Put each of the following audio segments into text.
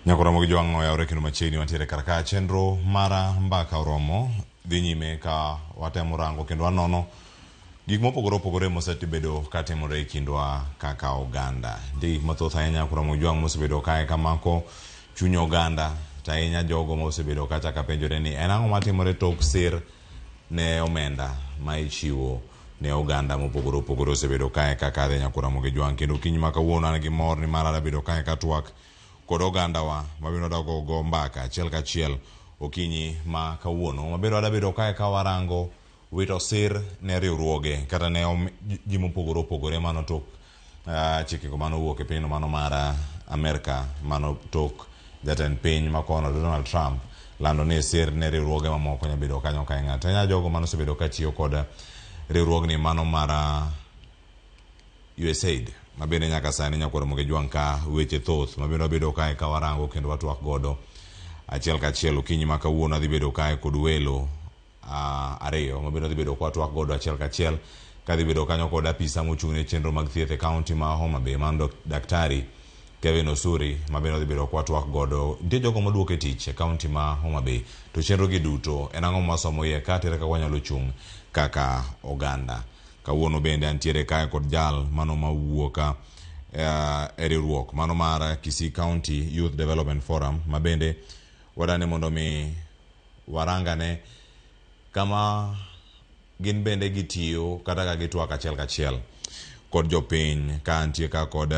Nyakoromo gi jwang' oyawre kendo machiegni wantiere kar ka chenro mara mbaka oromo dhi nyime ka watemo rango kendo wanono gik mopogore opogore mosebedo katimore e kindwa kaka oganda. Nitie gik mathoth ahinya Nyakoromo gi jwang' mosebedo kae kamako chuny oganda to ahinya jogo mosebedo kachaka penjore ni en ang'o matimore tok sir ne omenda ma ichiwo ne oganda mopogore opogore osebedo kae kaka dhi Nyakoromo gi jwang' kendo okinyi ma kawuono an gi mor ni mar abedo kae katwak kod ogandawa mabiro dago go mbaka achiel kachiel okinyi ma kawuono mabiro adabedo kae ka warango wito sir ne riwruoge kata ne ji mopogore opogore mano tok chikego manowuok e pinyno mano mar Amerka mano tok jatend piny makono Donald Trump lando ni sir ne riwruoge mamoko nyabedo kanyo kae ng'ato ahinya jogo manosebedo katiyo kod riwruogni mano mar USAID mabende nyaka sani nyakwar Moge Jwang' ka weche thoth mabende wabedo kae ka warango kendo watwak godo achiel kachiel okinyi ma kawuono adhi bedo kae kod welo ariyo mabende adhi bedo ka watwak godo achiel kachiel kadhi bedo kanyo kod apisa mochung' ne chenro mag thieth e kaunti ma Homa Bay mano Daktari Kevin Osuri mabende wadhi bedo ka watwak godo nitie jogo moduok e tich e kaunti ma Homa Bay to chenro gi duto en ang'o mawasomo iye ka tere kaka wanyalo chung' kaka oganda. Kawuono bende antiere kae kod jal mano mawuok e riwruok mano mar Kisii County Youth Development Forum ma bende wadani mondo mi warangane kama gin bende gitiyo kata ka gitwak achiel kachiel kod jopiny ka antie ka kod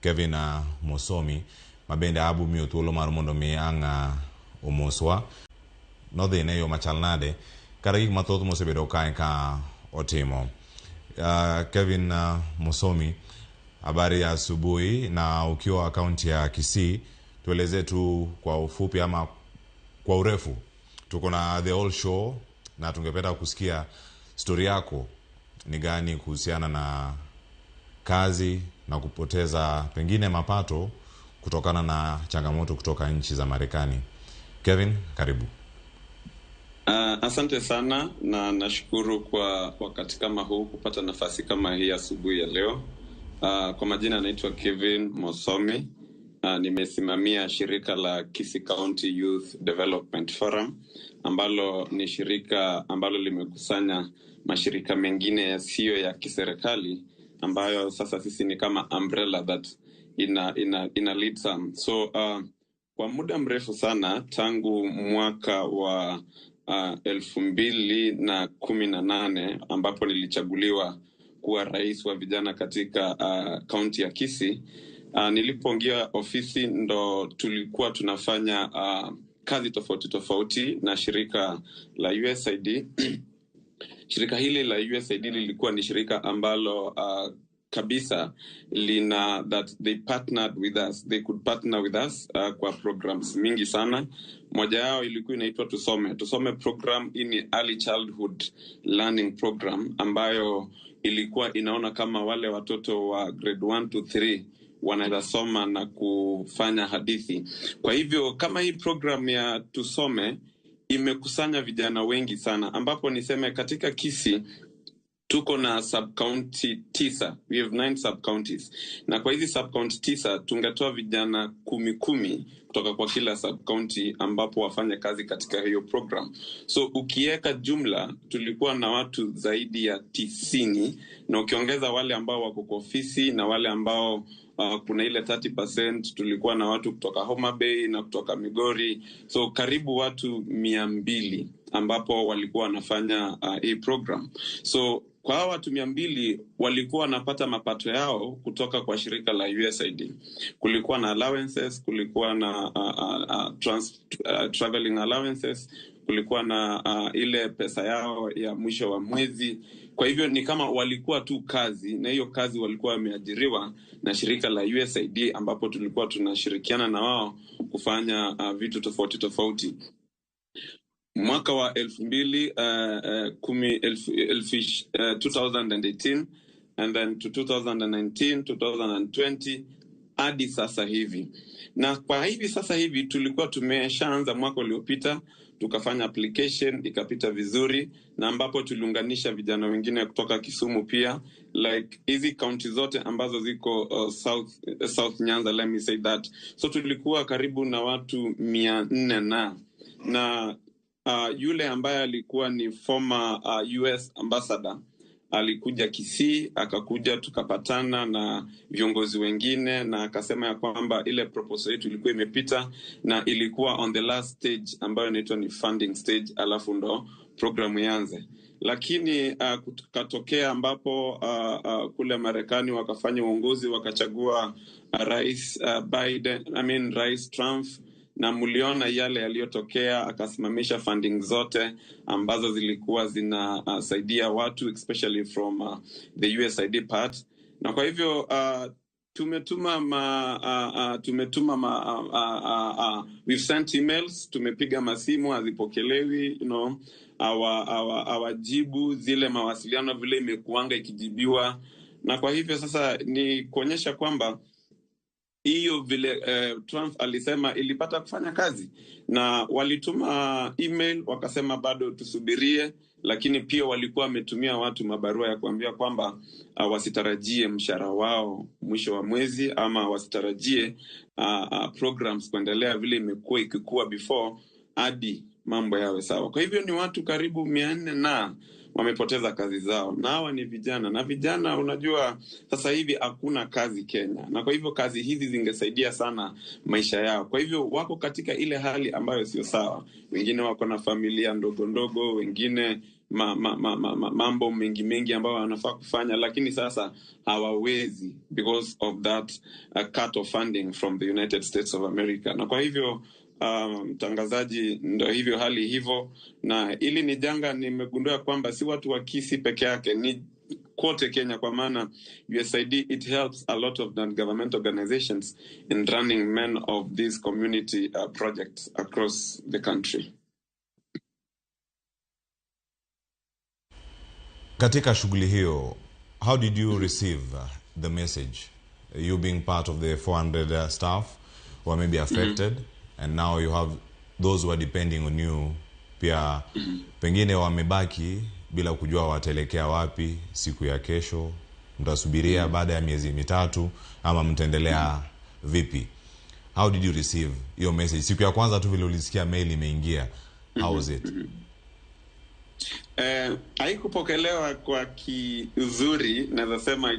Kevin Mosomi ma bende abu miyo thuolo mar mondo mi ang' omoswa nodhi ne yo machal nade kata gik mathoth mosebedo kae ka otimo. Kevin Mosomi, habari ya asubuhi. Na ukiwa kaunti ya Kisii, tueleze tu kwa ufupi ama kwa urefu, tuko na the whole show na tungependa kusikia stori yako ni gani kuhusiana na kazi na kupoteza pengine mapato kutokana na changamoto kutoka nchi za Marekani. Kevin, karibu. Asante sana na nashukuru kwa wakati kama huu kupata nafasi kama hii asubuhi ya leo. Kwa majina naitwa Kevin Mosomi. Nimesimamia shirika la Kisii County Youth Development Forum ambalo ni shirika ambalo limekusanya mashirika mengine yasiyo ya kiserikali ambayo sasa sisi ni kama umbrella that ina lead some. So kwa muda mrefu sana tangu mwaka wa 2018 ambapo nilichaguliwa kuwa rais wa vijana katika kaunti ya Kisii. Nilipoingia ofisi ndo tulikuwa tunafanya kazi tofauti tofauti na shirika la USAID. Shirika hili la USAID lilikuwa ni shirika ambalo kabisa lina that they partnered with us, they could partner with us kwa programs mingi sana. Moja yao ilikuwa inaitwa Tusome. Tusome program hii ni early childhood learning program ambayo ilikuwa inaona kama wale watoto wa grade 1 to 3 wanaweza soma na kufanya hadithi. Kwa hivyo kama hii program ya Tusome imekusanya vijana wengi sana, ambapo niseme katika Kisii tuko na sub-county 9. We have 9 sub-counties. Na kwa hizi sub-county 9 tungetoa vijana 10 kutoka kwa kila sub-county ambapo wafanye kazi katika hiyo program. So ukiweka jumla tulikuwa na watu zaidi ya 90, na ukiongeza wale ambao wako kwa ofisi na wale ambao kuna ile 30%, tulikuwa na watu kutoka Homa Bay na kutoka Migori. So karibu watu 200 ambapo walikuwa wanafanya hii program. So kwa hawa watu 200 walikuwa wanapata mapato yao kutoka kwa shirika la USAID. Kulikuwa na allowances, kulikuwa na traveling allowances, kulikuwa na ile pesa yao ya mwisho wa mwezi. Kwa hivyo ni kama walikuwa tu kazi, na hiyo kazi walikuwa wameajiriwa na shirika la USAID ambapo tulikuwa tunashirikiana na wao kufanya vitu tofauti tofauti. Mwaka wa elfu mbili, kumi, elfu, elfu, 2018 and then to 2019, 2020 hadi sasa hivi. Na kwa hivi sasa hivi tulikuwa tumeshaanza mwaka uliopita, tukafanya application ikapita vizuri, na ambapo tuliunganisha vijana wengine kutoka Kisumu pia, like hizi kaunti zote ambazo ziko South Nyanza, let me say that. So tulikuwa karibu na watu 400 na yule ambaye alikuwa ni former US ambassador alikuja Kisii, akakuja tukapatana na viongozi wengine, na akasema ya kwamba ile proposal yetu ilikuwa imepita na ilikuwa on the last stage ambayo inaitwa ni funding stage, alafu ndo programu ianze. Lakini kukatokea ambapo kule Marekani wakafanya uongozi, wakachagua Rais Biden, I mean Rais Trump, na mliona yale yaliyotokea, akasimamisha funding zote ambazo zilikuwa zinasaidia watu especially from the USAID part. Na kwa hivyo tumetuma we've sent emails, tumepiga masimu hazipokelewi, you know, awajibu zile mawasiliano vile imekuanga ikijibiwa. Na kwa hivyo sasa ni kuonyesha kwamba hiyo vile Trump alisema ilipata kufanya kazi, na walituma email wakasema bado tusubirie, lakini pia walikuwa wametumia watu mabarua ya kuambia kwamba wasitarajie mshahara wao mwisho wa mwezi, ama wasitarajie programs kuendelea vile imekuwa ikikua before hadi mambo yawe sawa. Kwa hivyo ni watu karibu 400 na wamepoteza kazi zao, na hawa ni vijana, na vijana unajua sasa hivi hakuna kazi Kenya, na kwa hivyo kazi hizi zingesaidia sana maisha yao. Kwa hivyo wako katika ile hali ambayo sio sawa, wengine wako na familia ndogo ndogo, wengine mambo mengi mengi ambayo wanafaa kufanya, lakini sasa hawawezi because of that cut of funding from the United States of America. Na kwa hivyo mtangazaji, ndio hivyo hali hivyo. Na ili ni janga nimegundua kwamba si watu wa Kisii peke yake, ni kote Kenya, kwa maana USAID it helps a lot of non-government organizations in running many of these community projects across the country. Katika shughuli hiyo, how did you receive the message? You being part of the 400 staff who may be affected, and now you have those who are depending on you pia, pengine wamebaki bila kujua wataelekea wapi siku ya kesho. Mtasubiria baada ya miezi mitatu ama mtaendelea vipi? How did you receive your message? Siku ya kwanza tu vile ulisikia mail imeingia, how was it? Haikupokelewa kwa kizuri, naweza sema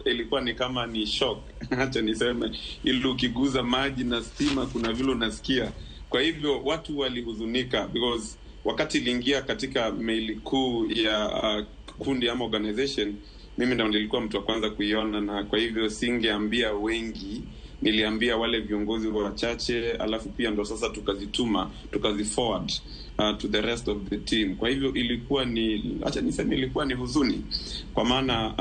ilikuwa ni kama ni shock. Acha niseme, ili ukiguza maji na stima kuna vile unasikia. Kwa hivyo watu walihuzunika because wakati iliingia katika maili kuu ya kundi ama organization, mimi ndo nilikuwa mtu wa kwanza kuiona, na kwa hivyo singeambia wengi, niliambia wale viongozi wachache, alafu pia ndo sasa tukazituma, tukaziforward to the rest of the team. Kwa hivyo ilikuwa ni, acha niseme, ilikuwa ni huzuni, kwa maana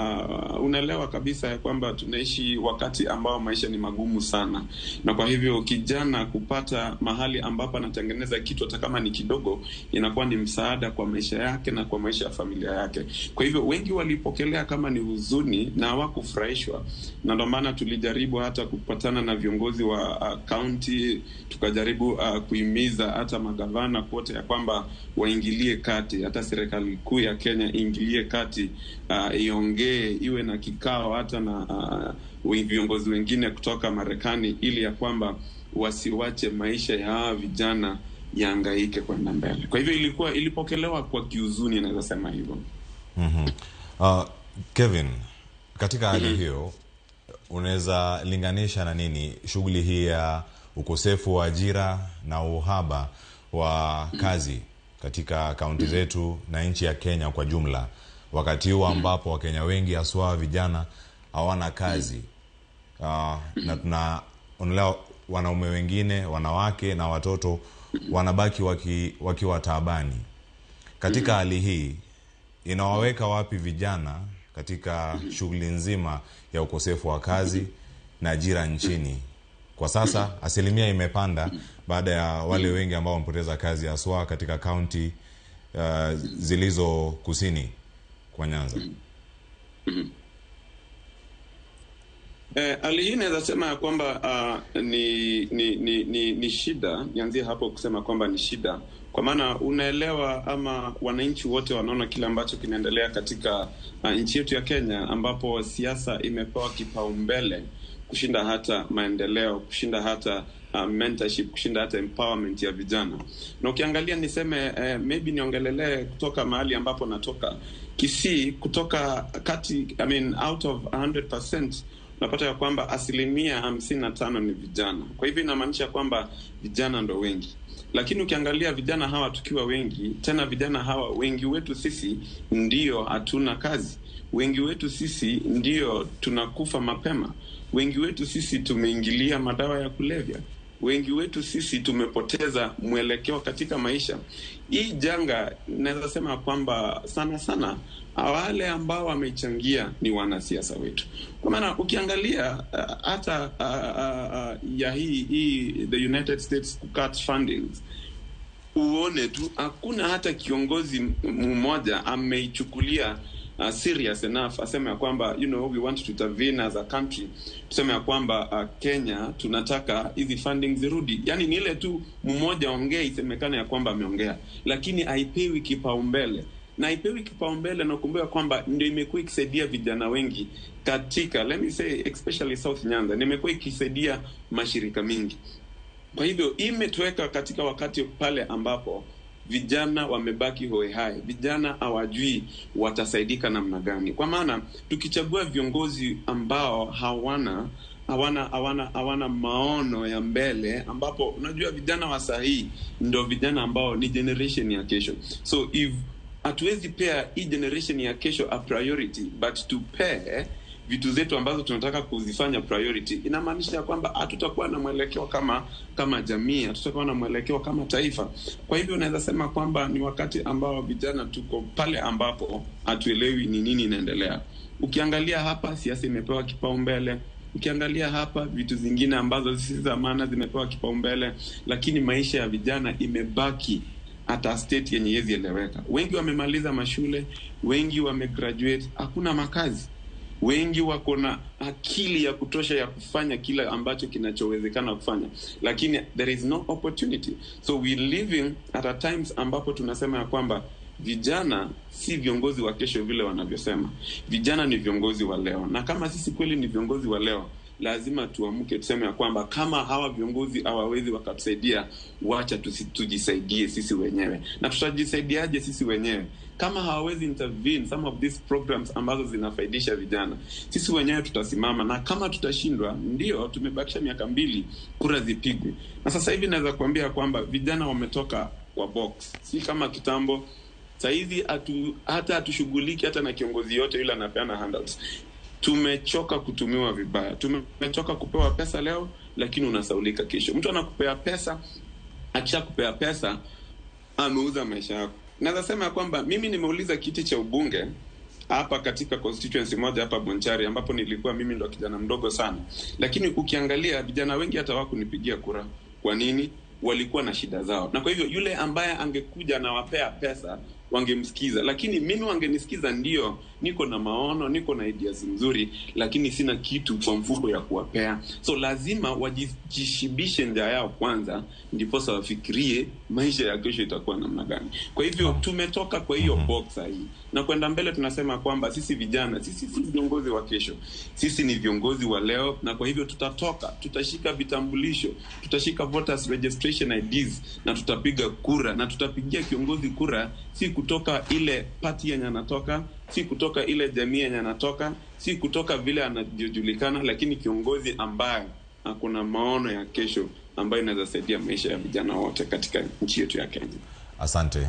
unaelewa kabisa ya kwamba tunaishi wakati ambao maisha ni magumu sana, na kwa hivyo kijana kupata mahali ambapo anatengeneza kitu hata kama ni kidogo inakuwa ni msaada kwa maisha yake na kwa maisha ya familia yake. Kwa hivyo wengi walipokelea kama ni huzuni na hawakufurahishwa, na ndio maana tulijaribu hata kupatana na viongozi wa county, tukajaribu kuhimiza hata magavana kote ya kwamba waingilie kati, hata serikali kuu ya Kenya iingilie kati, iongee, iwe na kikao hata na viongozi wengine kutoka Marekani, ili ya kwamba wasiwache maisha ya hawa vijana yaangaike kwenda mbele. Kwa hivyo ilipokelewa kwa kiuzuni, naweza sema hivyo. Kevin, katika hali hiyo unaweza linganisha na nini shughuli hii ya ukosefu wa ajira na uhaba wa kazi katika kaunti zetu na nchi ya Kenya kwa jumla, wakati huu ambapo Wakenya wengi haswa vijana hawana kazi, na tunaonelea wanaume wengine, wanawake na watoto wanabaki wakiwa taabani? Katika hali hii inawaweka wapi vijana katika shughuli nzima ya ukosefu wa kazi na ajira nchini? Kwa sasa asilimia imepanda baada ya wale wengi ambao wamepoteza kazi haswa katika kaunti zilizo kusini kwa Nyanza. Hali hii naweza sema ya kwamba ni shida. Nianzie hapo kusema kwamba ni shida, kwa maana unaelewa ama wananchi wote wanaona kile ambacho kinaendelea katika nchi yetu ya Kenya, ambapo siasa imepewa kipaumbele kushinda hata maendeleo, kushinda hata mentorship, kushinda hata empowerment ya vijana. Na ukiangalia niseme maybe niongelelee kutoka mahali ambapo natoka Kisii, kutoka kati, I mean, out of 100% unapata ya kwamba 55% ni vijana. Kwa hivyo inamaanisha kwamba vijana ndo wengi. Lakini ukiangalia vijana hawa tukiwa wengi, tena vijana hawa wengi wetu sisi ndio hatuna kazi. Wengi wetu sisi ndio tunakufa mapema. Wengi wetu sisi tumeingilia madawa ya kulevya. Wengi wetu sisi tumepoteza mwelekeo katika maisha. Hii janga naweza sema kwamba sana sana wale ambao wamechangia ni wanasiasa wetu. Kwa maana ukiangalia hata ya hii the United States cut fundings, uone tu hakuna hata kiongozi mmoja ameichukulia serious enough aseme ya kwamba we want to intervene as a country, tuseme ya kwamba Kenya tunataka hizi funding zirudi. Yani ni ile tu mmoja ongea isemekane ya kwamba ameongea, lakini haipewi kipaumbele. Na haipewi kipaumbele, na kumbuka kwamba ndio imekuwa ikisaidia vijana wengi katika, let me say especially South Nyanza, nimekuwa ikisaidia mashirika mingi. Kwa hivyo imetuweka katika wakati pale ambapo vijana wamebaki hoi hai, vijana hawajui watasaidika namna gani. Kwa maana tukichagua viongozi ambao hawana maono ya mbele, ambapo unajua vijana wa sahi ndio vijana ambao ni generation ya kesho. So if hatuwezi pea hii generation ya kesho a priority, but to pay vitu zetu ambazo tunataka kuzifanya priority, inamaanisha kwamba hatutakuwa na mwelekeo kama jamii, hatutakuwa na mwelekeo kama taifa. Kwa hivyo naweza sema kwamba ni wakati ambao vijana tuko pale ambapo hatuelewi ni nini inaendelea. Ukiangalia hapa siasa imepewa kipaumbele, ukiangalia hapa vitu zingine ambazo si za maana zimepewa kipaumbele, lakini maisha ya vijana imebaki hata state yenye haiwezi eleweka. Wengi wamemaliza mashule, wengi wamegraduate, hakuna makazi. Wengi wako na akili ya kutosha ya kufanya kila ambacho kinachowezekana kufanya, lakini there is no opportunity. So we living at a times ambapo tunasema ya kwamba vijana si viongozi wa kesho vile wanavyosema. Vijana ni viongozi wa leo. Na kama sisi kweli ni viongozi wa leo, lazima tuamke tuseme ya kwamba kama hawa viongozi hawawezi wakatusaidia, wacha tujisaidie sisi wenyewe. Na tutajisaidiaje sisi wenyewe? Kama hawawezi intervene some of these programs ambazo zinafaidisha vijana, sisi wenyewe tutasimama. Na kama tutashindwa, ndio tumebakisha miaka 2 kura zipigwe. Na sasa hivi naweza kuambia kwamba vijana wametoka kwa box, si kama kitambo. Saizi hata hatushughuliki hata na kiongozi yote yule anapeana handouts. Tumechoka kutumiwa vibaya. Tumechoka kupewa pesa leo lakini unasaulika kesho. Mtu anakupea pesa, akishakupea pesa ameuza maisha yako. Naweza sema kwamba mimi nimeuliza kiti cha ubunge hapa katika constituency moja hapa Bonchari, ambapo nilikuwa mimi ndo kijana mdogo sana. Lakini ukiangalia vijana wengi hata hawakunipigia kura. Kwa nini? Walikuwa na shida zao. Na kwa hivyo yule ambaye angekuja na wapea pesa wangemsikiza, lakini mimi wangenisikiza, ndio niko na maono, niko na ideas nzuri, lakini sina kitu kwa mfuko ya kuwapea. So lazima wajishibishe njaa yao kwanza, ndipo wafikirie maisha ya kesho itakuwa namna gani. Kwa hivyo tumetoka kwa hiyo box hii na kwenda mbele. Tunasema kwamba sisi vijana, sisi si viongozi wa kesho, sisi ni viongozi wa leo. Na kwa hivyo tutatoka, tutashika vitambulisho, tutashika voters registration IDs na tutapiga kura, na tutapigia kiongozi kura si kutoka ile party yenye anatoka, si kutoka ile jamii yenye anatoka, si kutoka vile anajulikana, lakini kiongozi ambaye akona maono ya kesho ambayo inaweza saidia maisha ya vijana wote katika nchi yetu ya Kenya. Asante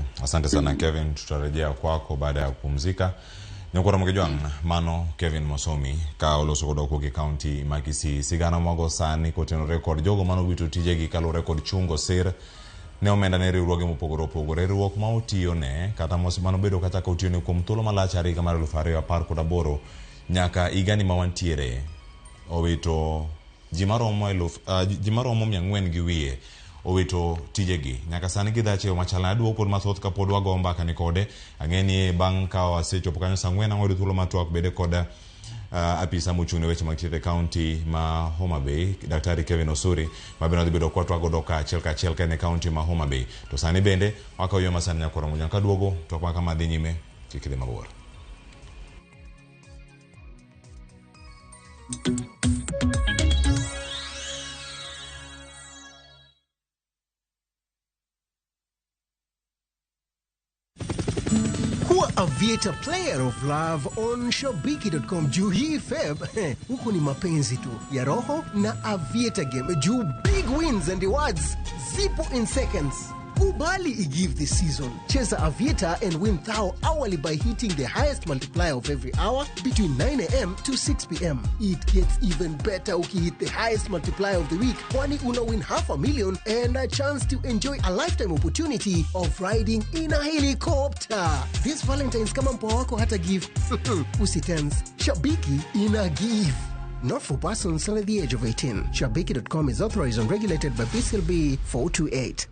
sana Kevin, tutarejea kwako baada ya kupumzika. Nyokora Mugejwang mano Kevin Mosomi ka oloso kodwa wuok e county ma Kisii. Sigana mwago sani kotenore kod jogo manowito tijegi kaluwore kod chungo sir ne omenda ne riwruoge mopogore opogore. Riwruok ma otiyone kata manobedo kata ka otiyone kuom thuolo malach are higa mar 2018 nyaka higani ma wantiere owito ji maromo 400 gi wiye owito tijegi nyaka sani gidhache machal nade. Aduogo pod mathoth kapod wago mbaka ni kode. Ang'e ni bang' ka wasechopo kanyo saa 4 ang'o yudo thuolo mar twak bede kod apisa mochung' ne weche mag thieth e kaunti ma Homa Bay, Daktari Kevin Osuri, ma bende wadhi bedo kwatwak godo ka achiel kachiel ka en e kaunti ma Homa Bay. To sani bende wakawo yo masani nyaka Ramogi kaduogo twak ma kama dhi nyime, kik idhi mabor. Kuwa Aviator player of love on Shabiki.com juu hii Feb huku ni mapenzi tu ya roho na Aviator game juu big wins and rewards zipo in seconds. Kubali igive this season. Cheza Aviator and win thou hourly by hitting the highest multiplier of every hour between 9 a.m. to 6 p.m. It gets even better ukihit the highest multiplier of the week, kwani una win 500,000 and a chance to enjoy a lifetime opportunity of riding in a helicopter. This Valentine's kama mpoa wako hata give. Usitense. Shabiki ina give. Not for persons under the age of 18. Shabiki.com is authorized and regulated by PCLB 428.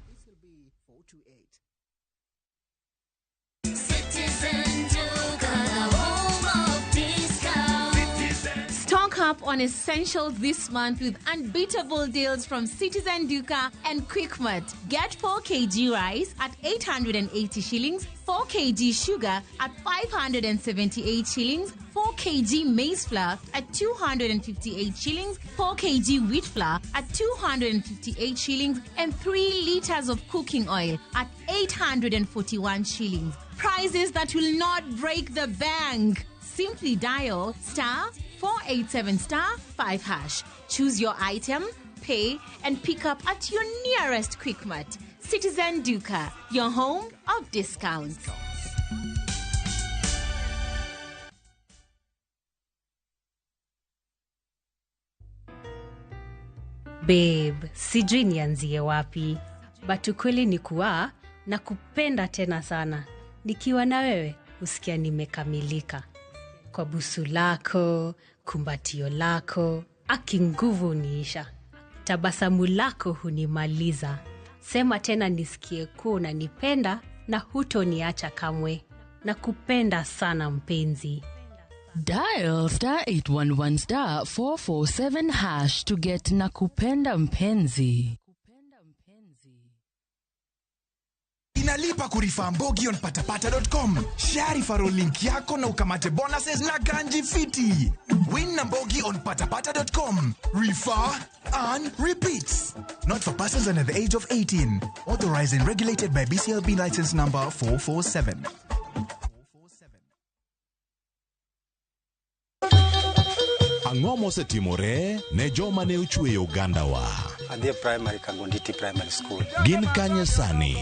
Citizen Duka, the home of discount. Stock up on essentials this month with unbeatable deals from Citizen Duka and Quickmart. Get 4 kg rice at 880 shillings, 4 kg sugar at 578 shillings, 4 kg maize flour at 258 shillings, 4 kg wheat flour at 258 shillings, and 3 liters of cooking oil at 841 shillings. Prices that will not break the bank. Simply dial star 487 star 5 hash. Choose your item, pay, and pick up at your nearest Quickmart. Citizen Duka, your home of discounts. Babe, sijui nianzie wapi, but ukweli ni kuwa nakupenda tena sana. Nikiwa na wewe husikia nimekamilika. Kwa busu lako, kumbatio lako, aki nguvu huniisha. Tabasamu lako hunimaliza. Sema tena nisikie kuwa unanipenda na hutoniacha kamwe. Nakupenda sana mpenzi. Dial star 811 star 447 hash to get Nakupenda Mpenzi. Inalipa kurefer Mbogi on patapata.com. Share referral link yako na ukamate bonuses na ganji fiti. Win na Mbogi on patapata.com. Refer, earn, repeat. Not for persons under the age of 18. Authorized and regulated by BCLB license number 447. Ang'o mosetimore ne joma ne ochweyo ogandawa? Adhi e primary Kagonditi Primary School. Gin kanye sani?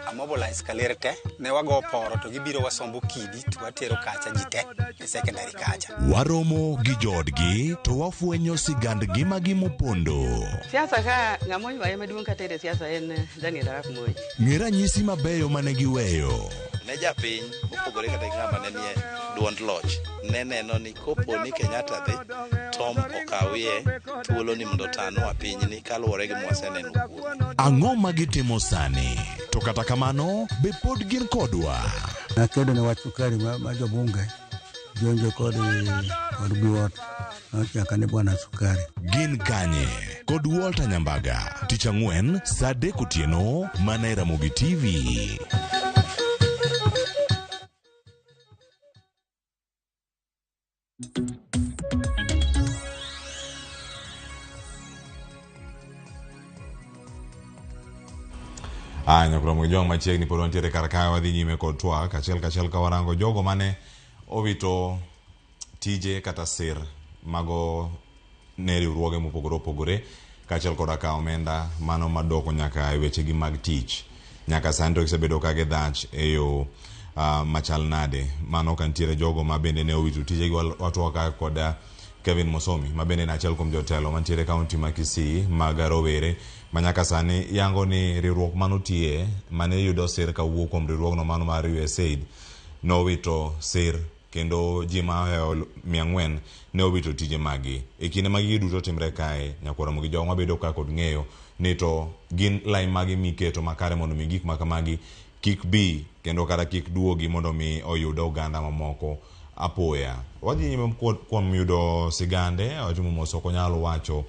Amobilize kaler te, ne wago poro to gibiro wasombo kidi to watero kacha ji te e secondary kacha. Waromo gi joodgi to wafwenyo sigand ngimagi mopondo. Siasa ka ng'ama oywaye maduong' katere siasa en Daniel Arap Moi. Ng'e ranyisi mabeyo mane giweyo. Ne japiny mopogore kata gi ng'ama ne nie duond loch ne neno ni kopo ni Kenyatta dhi Tom okawie thuolo ni mondo otanwa pinyni kaluwore gi mwaseneno kuome. Ang'o ma gitimo sani? To kata kamano, be pod gin kodwa? Nakedo ne wach sukari ma jobunge jonjo kod Biwott nochaka ni bwana sukari. Gin kanye? Kod Walter Nyambaga, tich ang'wen saa 3 otieno mana e Ramogi TV. Aya, nyakuro jong machiegni pod wantiere kar kae wadhi nyime kod twak achiel kachiel ka warango jogo mane owito tije kata sir mago ne riwruoge mopogore opogore kaachiel koda ka omenda mano madoko nyaka e wechegi mag tich. Nyaka sani to gisebedo ka gidhach e yo machal nade. Mano ka nitiere jogo ma bende ne owito tijegi watwak ka kod Kevin Mosomi ma bende en achiel kuom jotelo mantiere e kaunti ma Kisii mag rowere ma nyaka sani yango ni riwruok manotiye mane yudo sir kawuok kuom riwruogno mano mar USAID nowito sir kendo ji ma ohewo 400 ne owito tije magi. E kinde ma gigi duto timre kae, nyakwar Ramogi Jong wabedo ka kod ng'eyo ni to gin lai mage miketo makare mondo mi gik makamagi kik bi kendo kata kik duogi mondo mi oyud oganda mamoko apoya. Wadhi nyime kuom yudo sigande, Ojumo mos ok onyal wacho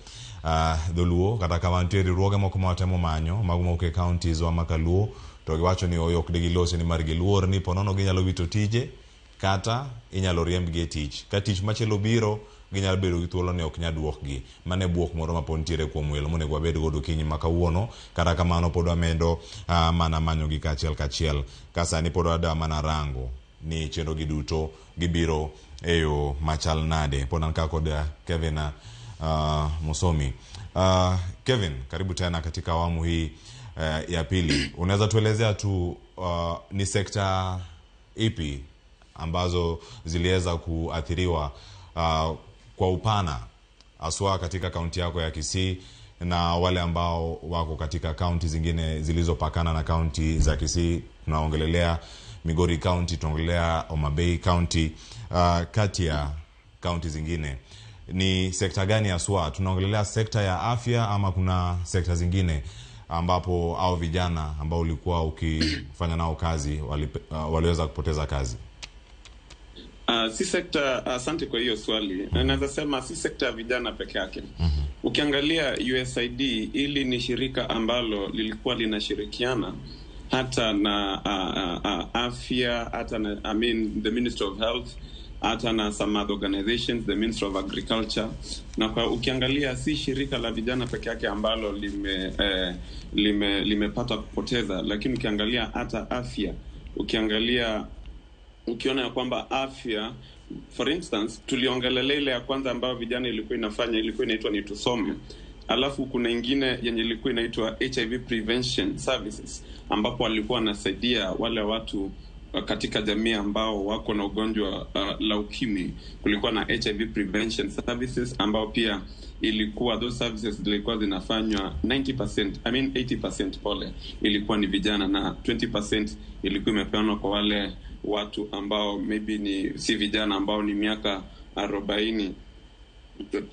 dholuo, kata kamano nitie riwruoge moko ma watemo manyo mago mawuok e counties wa ma kaluo, to giwacho ni ooyo ok digilosi nimar giluor ni ponono ginyalo wito tije kata inyalo riembgi e tich. Ka tich machielo biro, ginyalo bedo gi thuolo ni ok nyal duokgi. Mano e buok moro ma pod nitiere kuom welo monego wabed godo okinyi ma kawuono. Kata kamano pod wamedo mana manyogi kaachiel kachiel. Ka sani pod wadwa mana rango ni chenro gi duto gibiro e yo machal nade. Pod an ka kod Kevin Musomi. Kevin, karibu tena katika awamu hii ya pili. Unaweza tuelezea tu ni sekta ipi ambazo ziliweza kuathiriwa kwa upana haswa katika kaunti yako ya Kisii na wale ambao wako katika kaunti zingine zilizopakana na kaunti za Kisii? Tunaongelelea Migori County, tunaongelelea Homa Bay County, kati ya kaunti zingine. Ni sekta gani haswa? Tunaongelelea sekta ya afya ama kuna sekta zingine ambapo au vijana ambao ulikuwa ukifanya nao kazi waliweza kupoteza kazi? Si sekta, asante kwa hiyo swali. Naweza sema si sekta ya vijana peke yake. Ukiangalia USAID, hili ni shirika ambalo lilikuwa linashirikiana hata na afya, hata na, I mean, the Ministry of Health, hata na some other organizations, the Ministry of Agriculture. Na kwa ukiangalia si shirika la vijana peke yake ambalo limepata kupoteza, lakini ukiangalia hata afya, ukiangalia ukiona ya kwamba afya, for instance, tuliongelelea ile ya kwanza ambayo vijana ilikuwa inafanya, ilikuwa inaitwa ni Tusome. Alafu kuna ingine yenye ilikuwa inaitwa HIV Prevention Services, ambapo walikuwa wanasaidia wale watu katika jamii ambao wako na ugonjwa la ukimwi. Kulikuwa na HIV Prevention Services ambao pia ilikuwa those services zilikuwa zinafanywa 90%, I mean 80% pole, ilikuwa ni vijana na 20% ilikuwa imepeanwa kwa wale watu ambao maybe ni si vijana, ambao ni miaka 40,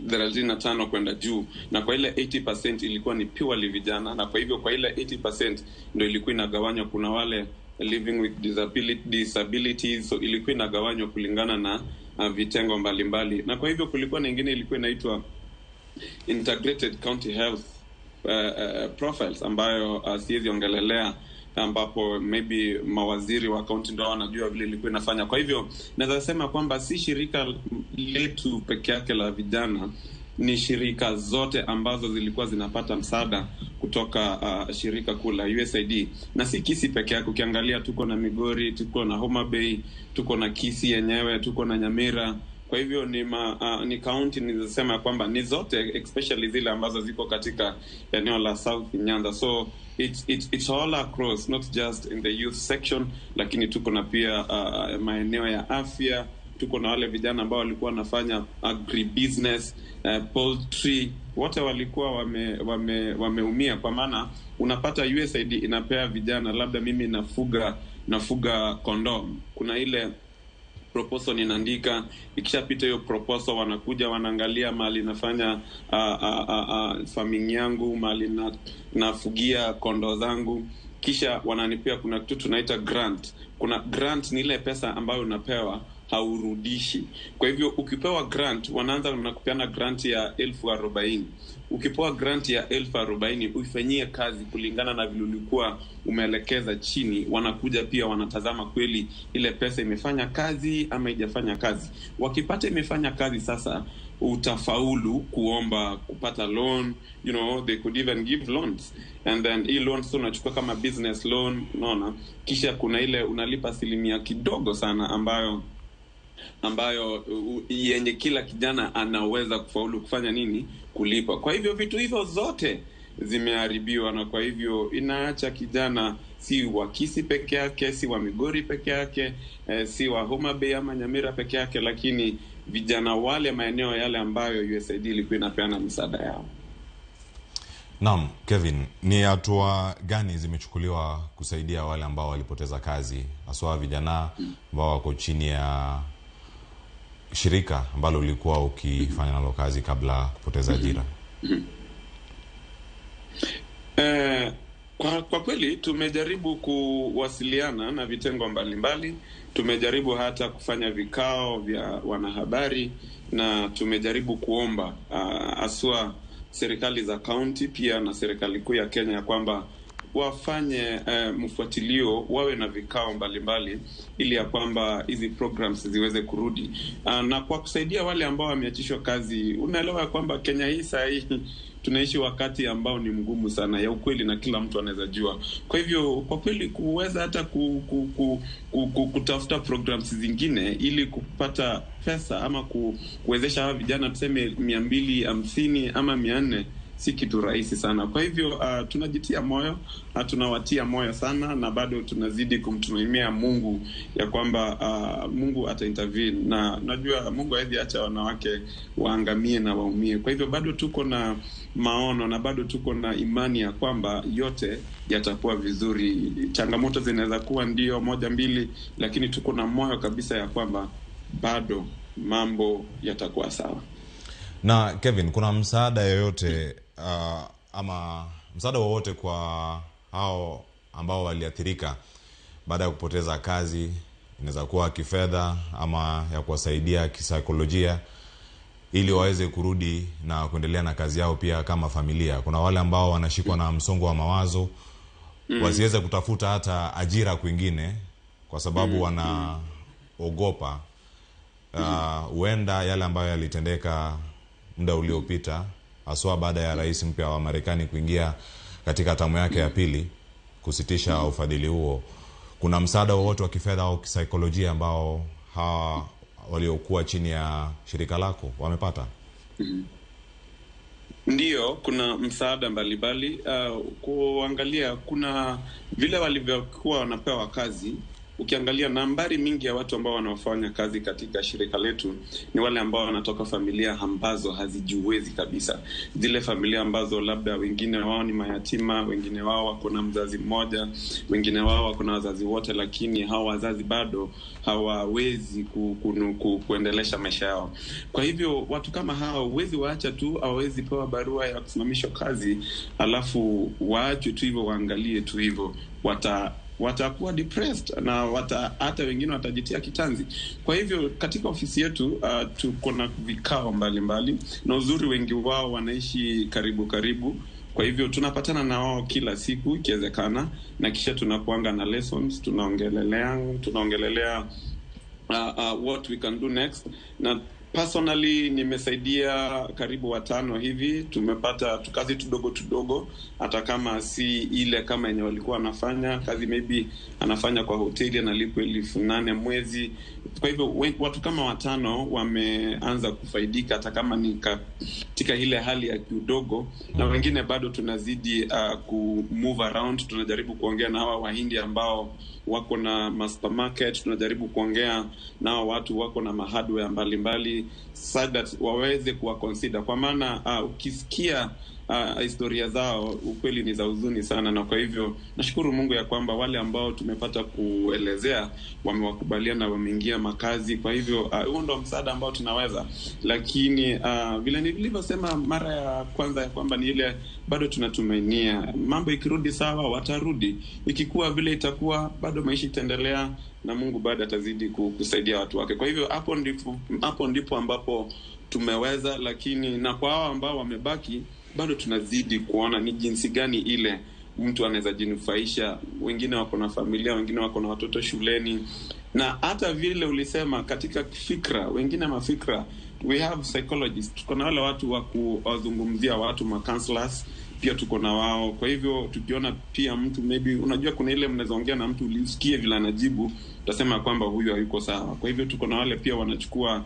35 kwenda juu. Na kwa ile 80% ilikuwa ni purely vijana, na kwa hivyo kwa ile 80% ndio ilikuwa inagawanywa. Kuna wale living with disabilities, so ilikuwa inagawanywa kulingana na vitengo mbalimbali. Na kwa hivyo kulikuwa na ingine ilikuwa inaitwa Integrated County Health Profiles ambayo siwezi ongelelea, ambapo maybe mawaziri wa kaunti ndio wanajua vile ilikuwa inafanya. Kwa hivyo naweza sema kwamba si shirika letu peke yake la vijana, ni shirika zote ambazo zilikuwa zinapata msaada kutoka shirika kuu la USAID. Na si Kisii peke yake, ukiangalia tuko na Migori, tuko na Homa Bay, tuko na Kisii yenyewe, tuko na Nyamira. Kwa hivyo ni kaunti nilizosema kwamba ni zote, especially zile ambazo ziko katika eneo la South Nyanza. So it's all across, not just in the youth section, lakini tuko na pia maeneo ya afya, tuko na wale vijana ambao walikuwa wanafanya agribusiness, poultry, wote walikuwa wameumia. Kwa maana unapata USAID inapea vijana, labda mimi nafuga kondoo, kuna ile proposal ninaandika, ikishapita hiyo proposal wanakuja wanaangalia mahali nafanya farming yangu, mahali nafugia kondoo zangu, kisha wananipea, kuna kitu tunaita grant. Kuna grant ni ile pesa ambayo unapewa haurudishi. Kwa hivyo ukipewa grant, wanaanza na kupeana grant ya 40,000. Ukipewa grant ya 40,000 uifanyie kazi kulingana na vile ulikuwa umeelekeza chini. Wanakuja pia wanatazama kweli ile pesa imefanya kazi ama haijafanya kazi. Wakipata imefanya kazi, sasa utafaulu kuomba kupata loan. You know, they could even give loans, and then hii loan sio unachukua kama business loan, unaona. Kisha kuna ile unalipa asilimia kidogo sana ambayo yenye kila kijana anaweza kufaulu kufanya nini, kulipa. Kwa hivyo vitu hivyo zote zimeharibiwa, na kwa hivyo inaacha kijana si wa Kisii peke yake, si wa Migori peke yake, si wa Homa Bay ama Nyamira peke yake, lakini vijana wale maeneo yale ambayo USAID ilikuwa inapeana msaada yao. Naam, Kevin, ni hatua gani zimechukuliwa kusaidia wale ambao walipoteza kazi, haswa vijana ambao wako chini ya shirika ambalo ulikuwa ukifanya nalo kazi kabla kupoteza ajira? Kwa kweli tumejaribu kuwasiliana na vitengo mbalimbali, tumejaribu hata kufanya vikao vya wanahabari na tumejaribu kuomba haswa serikali za kaunti pia na serikali kuu ya Kenya ya kwamba wafanye mfuatilio, wawe na vikao mbalimbali ili ya kwamba hizi programs ziweze kurudi. Na kwa kusaidia wale ambao wameachishwa kazi, unaelewa ya kwamba Kenya hii saa hii tunaishi wakati ambao ni mgumu sana ya ukweli, na kila mtu anaweza jua. Kwa hivyo kwa kweli kuweza hata kutafuta programs zingine ili kupata pesa ama kuwezesha hawa vijana tuseme 250 ama 400 si kitu rahisi sana. Kwa hivyo tunajitia moyo na tunawatia moyo sana, na bado tunazidi kumtumainia Mungu ya kwamba Mungu ataintervene, na najua Mungu hawezi acha wanawake waangamie na waumie. Kwa hivyo bado tuko na maono na bado tuko na imani ya kwamba yote yatakuwa vizuri. Changamoto zinaweza kuwa ndio moja mbili, lakini tuko na moyo kabisa ya kwamba bado mambo yatakuwa sawa. Na Kevin, kuna msaada yoyote ama msaada wowote kwa hao ambao waliathirika baada ya kupoteza kazi, inaweza kuwa kifedha ama ya kuwasaidia kisaikolojia ili waweze kurudi na kuendelea na kazi yao pia kama familia? Kuna wale ambao wanashikwa na msongo wa mawazo, wasiweze kutafuta hata ajira kwingine kwa sababu wanaogopa huenda yale ambayo yalitendeka muda uliopita, haswa baada ya rais mpya wa Marekani kuingia katika tamu yake ya pili kusitisha ufadhili huo. Kuna msaada wowote wa kifedha au kisaikolojia ambao hawa waliokuwa chini ya shirika lako wamepata? Ndiyo, kuna msaada mbalimbali. Kuangalia kuna vile walivyokuwa wanapewa kazi. Ukiangalia nambari mingi ya watu ambao wanaofanya kazi katika shirika letu ni wale ambao wanatoka familia ambazo hazijiwezi kabisa, zile familia ambazo labda wengine wao ni mayatima, wengine wao wako na mzazi mmoja, wengine wao wako na wazazi wote, lakini hao wazazi bado hawawezi kuendelesha maisha yao. Kwa hivyo watu kama hao huwezi waacha tu, hawawezi pewa barua ya kusimamishwa kazi alafu waachwe tu hivyo, waangalie tu hivyo, watakuwa depressed na hata wengine watajitia kitanzi. Kwa hivyo katika ofisi yetu tuko na vikao mbalimbali, na uzuri wengi wao wanaishi karibu karibu. Kwa hivyo tunapatana na wao kila siku ikiwezekana, na kisha tunakuanga na lessons, tunaongelelea what we can do next. Na personally nimesaidia karibu 5 hivi, tumepata kazi tudogo tudogo, hata kama si ile kama yenye walikuwa wanafanya kazi, maybe anafanya kwa hoteli analipwa 8,000 mwezi. Kwa hivyo watu kama 5 wameanza kufaidika hata kama ni katika ile hali ya kiudogo, na wengine bado tunazidi ku move around. Tunajaribu kuongea na hawa Wahindi ambao wako na supermarket, tunajaribu kuongea na hawa watu wako na hardware mbalimbali so that waweze kuwa consider, kwa maana ukisikia historia zao ukweli ni za huzuni sana. Na kwa hivyo nashukuru Mungu ya kwamba wale ambao tumepata kuelezea wamewakubalia na wameingia makazi. Kwa hivyo huo ndio msaada ambao tunaweza, lakini vile nilivyosema mara ya kwanza ya kwamba ni ile bado tunatumainia mambo ikirudi sawa watarudi, ikikuwa vile itakuwa bado maisha itaendelea na Mungu bado atazidi kusaidia watu wake. Kwa hivyo hapo ndipo ambapo tumeweza, lakini na kwa hao ambao wamebaki bado tunazidi kuona ni jinsi gani ile mtu anaweza jinufaisha. Wengine wako na familia, wengine wako na watoto shuleni, na hata vile ulisema katika fikra, wengine mafikra, we have psychologists, tuko na wale watu wa kuwazungumzia watu, ma counselors pia tuko na wao. Kwa hivyo tukiona pia mtu maybe, unajua kuna ile mnaweza ongea na mtu ulisikie vile anajibu, utasema kwamba huyu hayuko sawa. Kwa hivyo tuko na wale pia wanachukua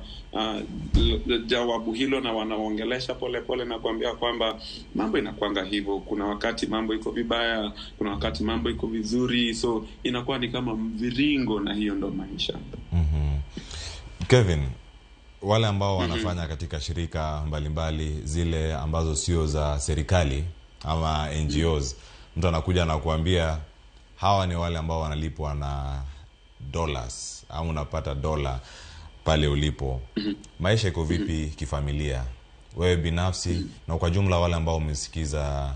jawabu hilo na wanaongelesha pole pole na kuambia kwamba mambo inakuanga hivyo, kuna wakati mambo iko vibaya, kuna wakati mambo iko vizuri, so inakuwa ni kama mviringo, na hiyo ndo maisha. Kevin, wale ambao wanafanya katika shirika mbalimbali zile ambazo sio za serikali ama NGOs, mtu anakuja na kuambia hawa ni wale ambao wanalipwa na dollars au unapata dola pale ulipo. Maisha iko vipi kifamilia, wewe binafsi na kwa jumla wale ambao umesikiza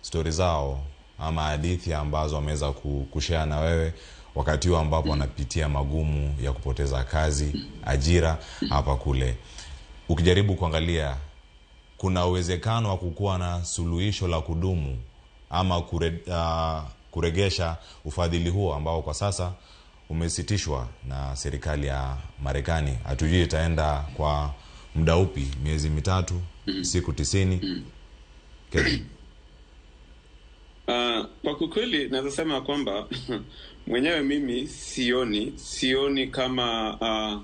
story zao ama hadithi ambazo wameweza kushare na wewe wakati huo ambapo wanapitia magumu ya kupoteza kazi, ajira hapa kule. Ukijaribu kuangalia, kuna uwezekano wa kukuwa na suluhisho la kudumu ama kuregesha ufadhili huo ambao kwa sasa umesitishwa na serikali ya Marekani? Hatujui itaenda kwa muda upi, miezi 3, siku 90. Kevin. Kwa kweli naweza sema kwamba mwenyewe mimi sioni kama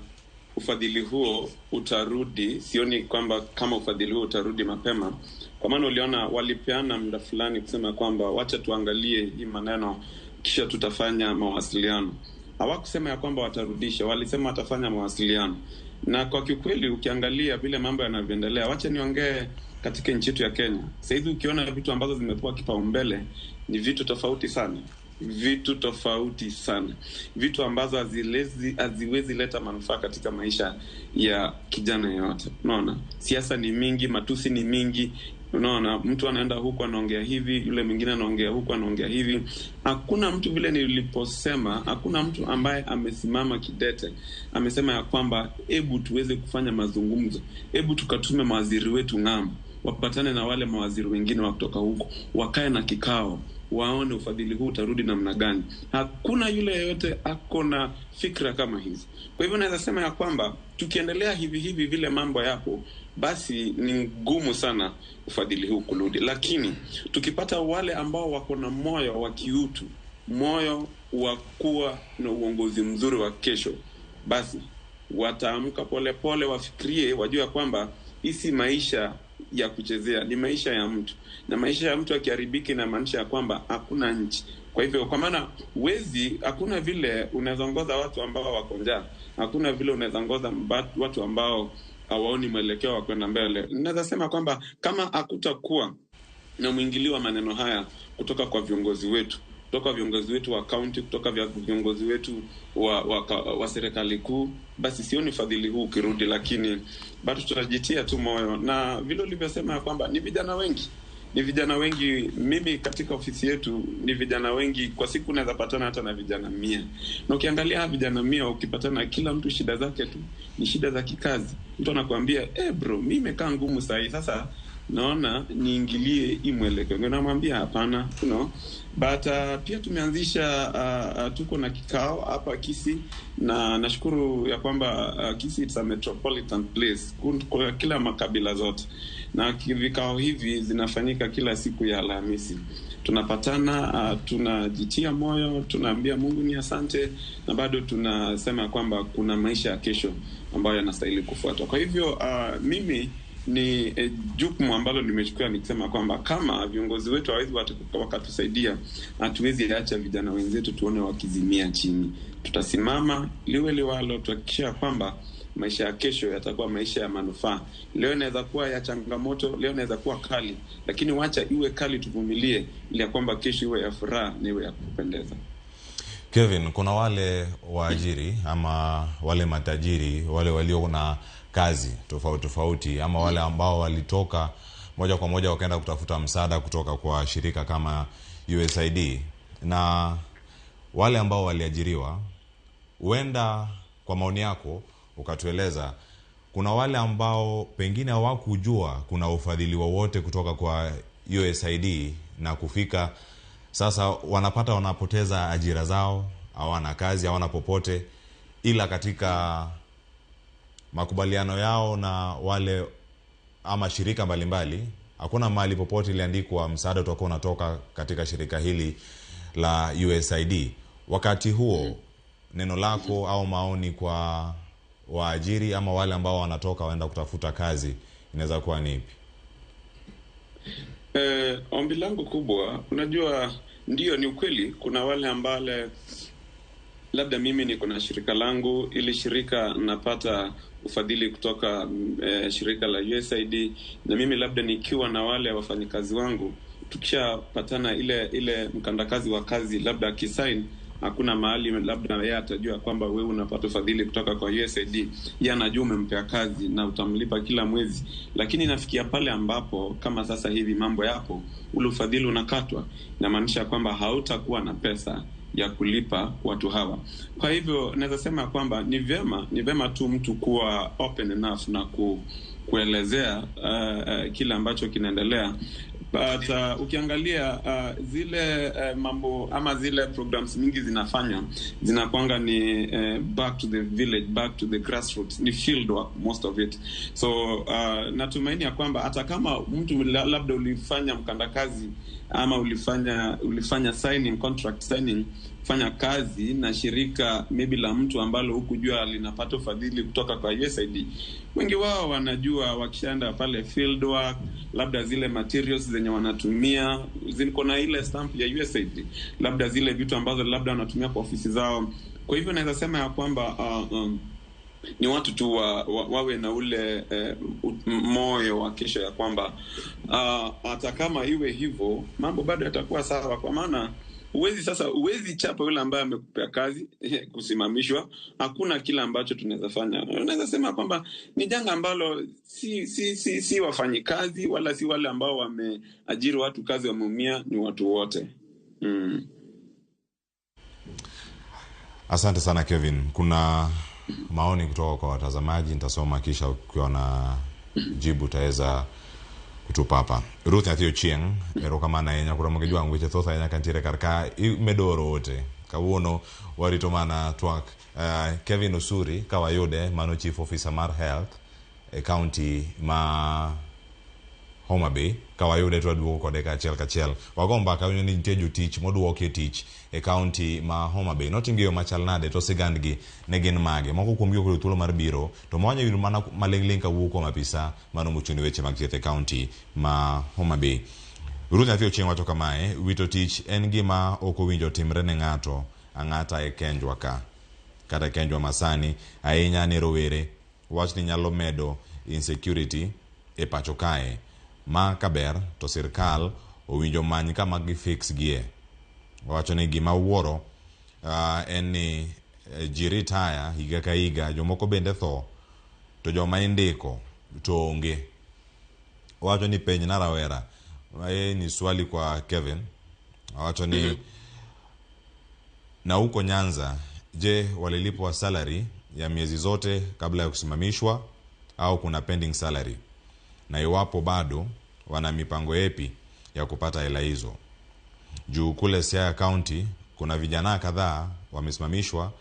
ufadhili huo utarudi, sioni kwamba kama ufadhili huo utarudi mapema, kwa maana uliona walipeana muda fulani kusema kwamba wacha tuangalie hii maneno kisha tutafanya mawasiliano. Hawakusema ya kwamba watarudisha, walisema watafanya mawasiliano. Na kwa kiukweli ukiangalia vile mambo yanavyoendelea, wacha niongee katika nchi yetu ya Kenya. Sasa hivi ukiona vitu ambazo zimepewa kipaumbele ni vitu tofauti sana. Vitu tofauti sana. Vitu ambazo haziwezi leta manufaa katika maisha ya kijana yeyote. Unaona? Siasa ni mingi, matusi ni mingi. Unaona, mtu anaenda huku anaongea hivi, yule mwingine anaongea huku anaongea hivi. Hakuna mtu, vile niliposema, hakuna mtu ambaye amesimama kidete amesema ya kwamba hebu tuweze kufanya mazungumzo, hebu tukatume mawaziri wetu ng'ambo, wapatane na wale mawaziri wengine wa kutoka huko, wakae na kikao, waone ufadhili huu utarudi namna gani. Hakuna yule yeyote ako na fikra kama hizi. Kwa hivyo naweza sema ya kwamba tukiendelea hivi hivi vile mambo yapo, basi ni ngumu sana ufadhili huu kurudi. Lakini tukipata wale ambao wako na moyo wa kiutu, moyo wa kuwa na uongozi mzuri wa kesho, basi wataamka polepole, wafikirie, wajue kwamba hii si maisha ya kuchezea, ni maisha ya mtu, na maisha ya mtu akiharibika inamaanisha ya kwamba hakuna nchi. Kwa hivyo, kwa maana wezi, hakuna vile unaweza ongoza watu ambao wako njaa, hakuna vile unaweza ongoza watu ambao hawaoni mwelekeo wa kwenda mbele. Naweza sema kwamba kama hakutakuwa na mwingilio wa maneno haya kutoka kwa viongozi wetu, kutoka viongozi wetu wa county, kutoka viongozi wetu wa serikali kuu, basi sioni fadhili huu ukirudi. Lakini bado tutajitia tu moyo, na vile ulivyosema kwamba ni vijana wengi, ni vijana wengi. Mimi katika ofisi yetu ni vijana wengi, kwa siku naweza patana hata na vijana 100. Na ukiangalia vijana 100 ukipatana, kila mtu shida zake tu ni shida za kikazi. Mtu anakuambia bro, mimi nimekaa ngumu sahi, sasa naona niingilie hii mwelekeo. Namwambia hapana, you know. But pia tumeanzisha tuko na kikao hapa Kisii, na nashukuru ya kwamba Kisii it's a metropolitan place, kwa kila makabila zote, na vikao hivi zinafanyika kila siku ya Alhamisi. Tunapatana, tunajitia moyo, tunaambia Mungu ni asante, na bado tunasema kwamba kuna maisha ya kesho ambayo yanastahili kufuatwa. Kwa hivyo mimi ni jukumu ambalo nimechukua nikisema kwamba kama viongozi wetu hawezi wakatusaidia, hatuwezi acha vijana wenzetu tuone wakizimia chini. Tutasimama liwe liwalo, tuhakikisha kwamba maisha ya kesho yatakuwa maisha ya manufaa. Leo inaweza kuwa ya changamoto, leo inaweza kuwa kali, lakini wacha iwe kali, tuvumilie ili kwamba kesho iwe ya furaha na iwe ya kupendeza. Kevin, kuna wale waajiri ama wale matajiri, wale walio na kazi tofauti tofauti, ama wale ambao walitoka moja kwa moja wakaenda kutafuta msaada kutoka kwa shirika kama USAID, na wale ambao waliajiriwa, huenda kwa maoni yako ukatueleza, kuna wale ambao pengine hawakujua kuna ufadhili wowote kutoka kwa USAID, na kufika sasa wanapata wanapoteza ajira zao, hawana kazi, hawana popote, ila katika makubaliano yao na wale ama shirika mbalimbali hakuna mahali popote iliandikwa msaada utakuwa unatoka katika shirika hili la USAID. Wakati huo, neno lako au maoni kwa waajiri ama wale ambao wanatoka waenda kutafuta kazi inaweza kuwa ni ipi? Ombi langu kubwa, unajua, ndio ni ukweli kuna wale ambao labda mimi niko na shirika langu, ili shirika napata ufadhili kutoka shirika la USAID, na mimi labda nikiwa na wale wafanyikazi wangu, tukishapatana ile mkandakazi wa kazi labda akisign, Hakuna mahali labda yeye atajua kwamba wewe unapata ufadhili kutoka kwa USAID. Yeye anajua umempea kazi na utamlipa kila mwezi, lakini inafikia pale ambapo kama sasa hivi mambo yapo, ule ufadhili unakatwa, inamaanisha kwamba hautakuwa na pesa ya kulipa watu hawa. Kwa hivyo naweza sema kwamba ni vyema tu mtu kuwa open enough na kuelezea kile ambacho kinaendelea. But ukiangalia zile mambo ama zile programs mingi zinafanywa zinakuanga ni back to the village, back to the grassroots, ni field work most of it. So natumaini ya kwamba hata kama mtu labda ulifanya mkandakazi ama ulifanya signing contract signing, fanya kazi na shirika maybe la mtu ambalo hukujua linapata ufadhili kutoka kwa USAID, wengi wao wanajua wakishaenda pale field work, labda zile materials zenye wanatumia ziko na ile stamp ya USAID, labda zile vitu ambazo labda wanatumia kwa ofisi zao. Kwa hivyo naweza sema ya kwamba ni watu tu wawe na ule moyo wa kesho ya kwamba hata kama iwe hivyo mambo bado yatakuwa sawa, kwa maana huwezi chapa yule ambaye amekupea kazi kusimamishwa. Hakuna kila ambacho tunaweza fanya. Unaweza sema kwamba ni janga ambalo si wafanyikazi wala si wale ambao wameajiri watu kazi wameumia, ni watu wote. Asante sana Kevin. Kuna maoni kutoka kwa watazamaji, nitasoma kisha ukiwa na jibu utaweza kutupa hapa. Ruth Nyathi Ochieng, erokamano ahinya kuom jwang' weche thoth ahinya kantiere kar ka imedoro ote. Kawuono warito mana twak Kevin Osuri kawayude, mano Chief Officer mar Health e county ma Homa Bay. Kawayude to waduogo kode kachiel kachiel. Wago mbaka winjo ni nitie jotich moduoki e tich e county ma Homa Bay. Notimgi e yo machal nade to sigandgi ne gin mage? Moko kuomgi ok oyudo thuolo mar biro to mawanya yudo mana maling'ling' kawuok kuom apisa mano mochung' ne weche mag thieth e county ma Homa Bay. Ruth Nyathi Ochieng wacho kamae, wito tich en gima ok owinjo timre ne ng'ato ang'ata e kenjwa ka kata e kenjwa masani, ahinya ne rowere. Wachni nyalo medo insecurity e pacho kae. Ma kaber to sirkal owinjo many kama gifix gie. Wacho ni gima wuoro en ni ji retire higa ka higa, jomoko bende tho to joma indiko to onge. Wacho ni penj na rawera. Ni swali kwa Kevin. Wacho ni na huko Nyanza, je, walilipwa salary ya miezi zote kabla ya kusimamishwa au kuna pending salary? Na iwapo bado wana mipango yepi ya kupata hela hizo? Juu kule Siaya County kuna vijana kadhaa wamesimamishwa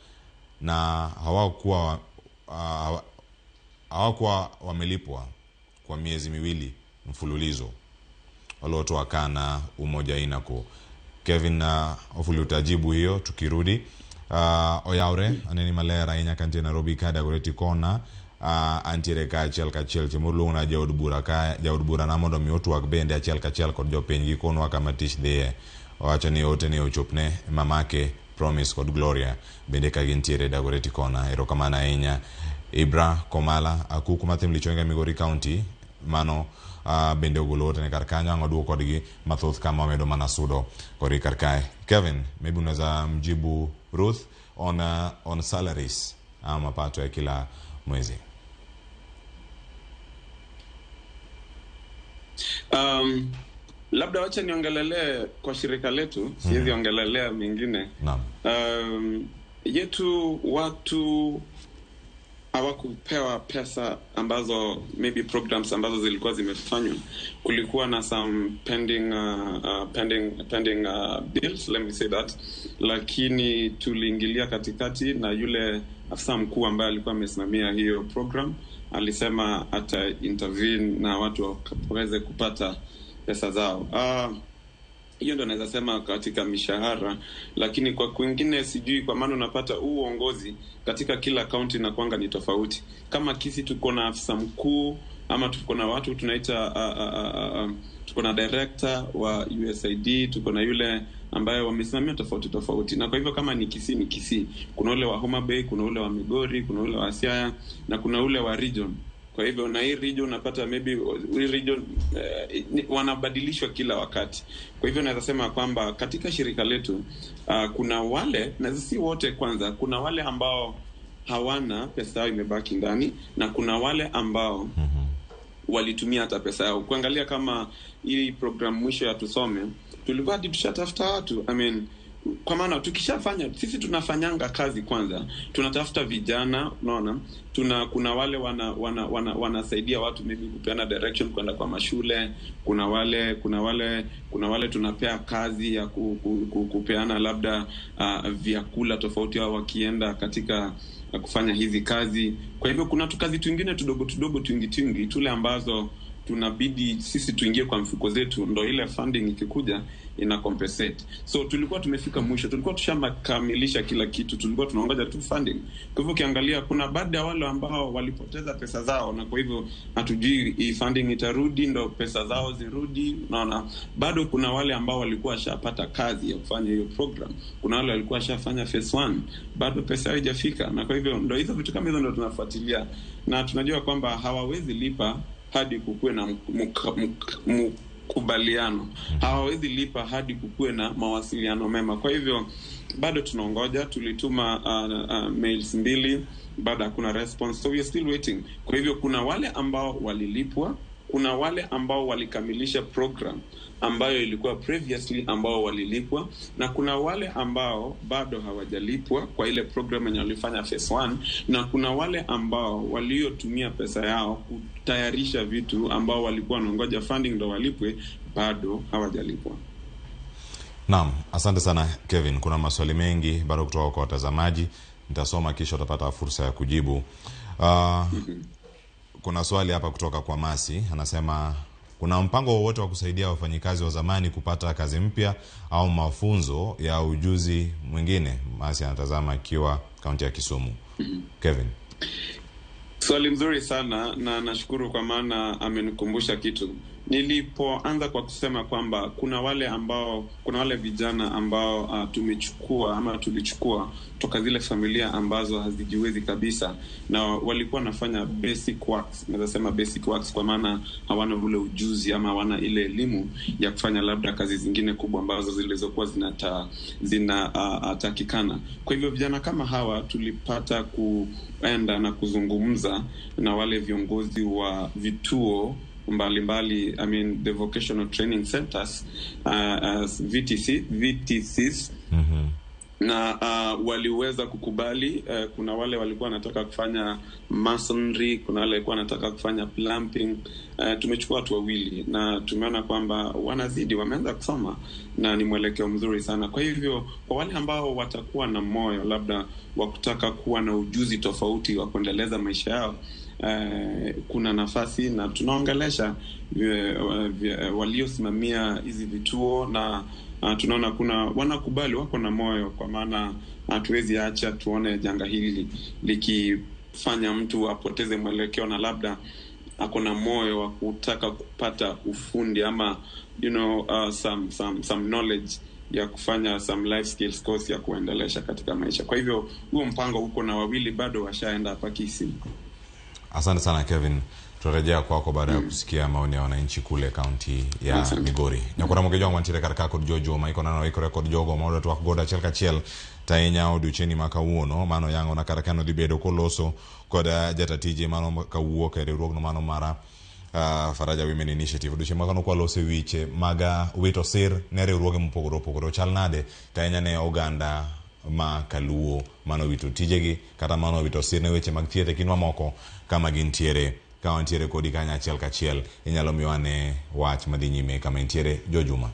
na hawakuwa wamelipwa kwa miezi miwili mfululizo. Waliotoa kana umoja inako. Kevin, hopefully utajibu hiyo tukirudi. Oyaure aneni maler ahinya kantie Nairobi ka Dagoretti Kona. Antiere ka achiel kachiel chemoluong na jaod bura ka jaod bura na mondo mi otwak bende achiel kachiel kod jopiny gikonwa kama tich dhiye. Owacho ni ote ne ochopne mamake Promise kod Gloria bende ka gintiere Dagoretti Kona. Erokamano ahinya. Ibra Komala akuku mathim Lichonga Migori County mano bende ogolo ote ne kar kanyo. Ang' oduoko kodgi mathoth kama wamedo mana sudo kodgi kar kae. Kevin, maybe unaweza mjibu Ruth on salaries ama mapato ya kila mwezi. Labda wacha niongelelee kwa shirika letu, siwezi ongelelea mengine. Naam. Yetu watu hawakupewa pesa ambazo maybe programs ambazo zilikuwa zimefanywa. Kulikuwa na some pending bills, let me say that. Lakini tuliingilia katikati na yule afisa mkuu ambaye alikuwa amesimamia hiyo program alisema ata intervene na watu waweze kupata pesa zao. Hiyo ndo naweza sema katika mishahara, lakini kwa kwingine sijui, kwa maana unapata huu uongozi katika kila county na kwanga ni tofauti. Kama Kisii tuko na afisa mkuu ama tuko na watu tunaita tuko na director wa USAID, tuko na yule ambaye wamesimamia tofauti tofauti. Na kwa hivyo kama ni Kisii ni Kisii, kuna ule wa Homa Bay, kuna ule wa Migori, kuna ule wa Siaya na kuna ule wa region. Kwa hivyo na hii region unapata maybe hii region wanabadilishwa kila wakati. Kwa hivyo naweza sema kwamba katika shirika letu kuna wale, na si wote kwanza, kuna wale ambao hawana pesa yao imebaki ndani, na kuna wale ambao walitumia hata pesa yao. Kuangalia kama hii program mwisho ya Tusome, tulikuwa hadi tushatafuta watu. I mean, kwa maana tukishafanya sisi tunafanyanga kazi kwanza, tunatafuta vijana, unaona, kuna wale wanasaidia watu maybe kupeana direction kwenda kwa mashule, kuna wale tunapea kazi ya kupeana labda vyakula tofauti au wakienda katika kufanya hizi kazi. Kwa hivyo kuna kazi twingine tudogo tudogo twingi tule ambazo tunabidi sisi tuingie kwa mfuko zetu, ndo ile funding ikikuja ina compensate. So tulikuwa tumefika mwisho, tulikuwa tushamakamilisha kila kitu, tulikuwa tunaongoja tu funding. Kwa hivyo ukiangalia kuna baadhi ya wale ambao walipoteza pesa zao, na kwa hivyo hatujui hii funding itarudi ndo pesa zao zirudi. Unaona, bado kuna wale ambao walikuwa washapata kazi ya kufanya hiyo program, kuna wale walikuwa washafanya phase 1, bado pesa haijafika. Na kwa hivyo ndo hizo vitu kama hizo ndo tunafuatilia, na tunajua kwamba hawawezi lipa hadi kukuwe na mkubaliano, hawawezi lipa hadi kukuwe na mawasiliano mema. Kwa hivyo bado tunaongoja. Tulituma mails 2, bado hakuna response, so we are still waiting. Kwa hivyo kuna wale ambao walilipwa, kuna wale ambao walikamilisha program ambayo ilikuwa previously ambao walilipwa, na kuna wale ambao bado hawajalipwa kwa ile program yenye walifanya phase 1, na kuna wale ambao waliotumia pesa yao kutayarisha vitu ambao walikuwa wanangoja funding ndo walipwe, bado hawajalipwa. Naam, asante sana Kevin. Kuna maswali mengi bado kutoka kwa watazamaji, nitasoma kisha utapata fursa ya kujibu. Kuna swali hapa kutoka kwa Masi, anasema kuna mpango wowote wa kusaidia wafanyikazi wa zamani kupata kazi mpya au mafunzo ya ujuzi mwingine? Masi anatazama akiwa kaunti ya Kisumu. Kevin. Swali mzuri sana, na nashukuru kwa maana amenikumbusha kitu. Nilipoanza kwa kusema kwamba kuna wale vijana ambao tumechukua ama tulichukua toka zile familia ambazo hazijiwezi kabisa, na walikuwa wanafanya basic works. Naweza sema basic works kwa maana hawana ule ujuzi ama hawana ile elimu ya kufanya labda kazi zingine kubwa ambazo zilizokuwa zinatakikana. Kwa hivyo vijana kama hawa tulipata kuenda na kuzungumza na wale viongozi wa vituo mbalimbali, I mean the vocational training centers, VTCs. Na waliweza kukubali. Kuna wale walikuwa wanataka kufanya masonry, kuna wale walikuwa wanataka kufanya plumbing. Tumechukua watu wawili na tumeona kwamba wanazidi, wameanza kusoma na ni mwelekeo mzuri sana. Kwa hivyo kwa wale ambao watakuwa na moyo labda wa kutaka kuwa na ujuzi tofauti wa kuendeleza maisha yao, kuna nafasi, na tunaongelesha waliosimamia hizi vituo, na tunaona kuna wanakubali, wako na moyo, kwa maana hatuwezi acha tuone janga hili likifanya mtu apoteze mwelekeo na labda ako na moyo wa kutaka kupata ufundi ama you know, some knowledge ya kufanya some life skills course ya kuendelesha katika maisha. Kwa hivyo huo mpango uko, na wawili bado washaenda hapa Kisii. Asante sana Kevin. Tutarejea kwako baada ya kusikia maoni ya wananchi kule kaunti ya Migori. Nyakora mogejo wantiere kar ka kod Jojo ma iko nano ikore kod jogo ma odwa twak godo achiel kachiel tahinya odiochieng'ni ma kawuono. Mano yango na kar kano dhi bedo koloso kod jatatije mano kawuok e riwruogno mano mara Faraja Women Initiative. Odiochieng' ma kawuono kwaloso e wiche mag wito sir ne riwruoge mopogore opogore. Ochal nade tahinya ne oganda ma kaluo mano wito tijegi kata mano wito sir ne weche mag thieth e kind mamoko kama gintiere. Ka wantiere kodi kanya achiel kachiel, inyalo miwa ne wach madhi nyime kama intiere. Jojuma.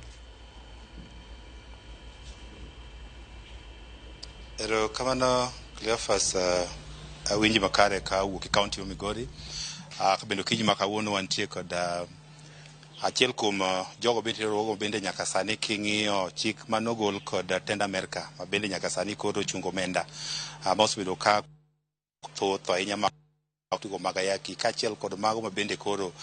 Erokamano Cleophas, awinji makare ka awuok e kaunti ma Migori. Bende okinyi ma kawuono wantie kod achiel kuom jogo bende riwruogo bende nyaka sani king'iyo chik manogol kod tend Amerka ma bende nyaka sani koro ochungo omenda ma osebedo ka thoth ahinya ma tugo mag ayaki kaachiel kod mago ma bende koro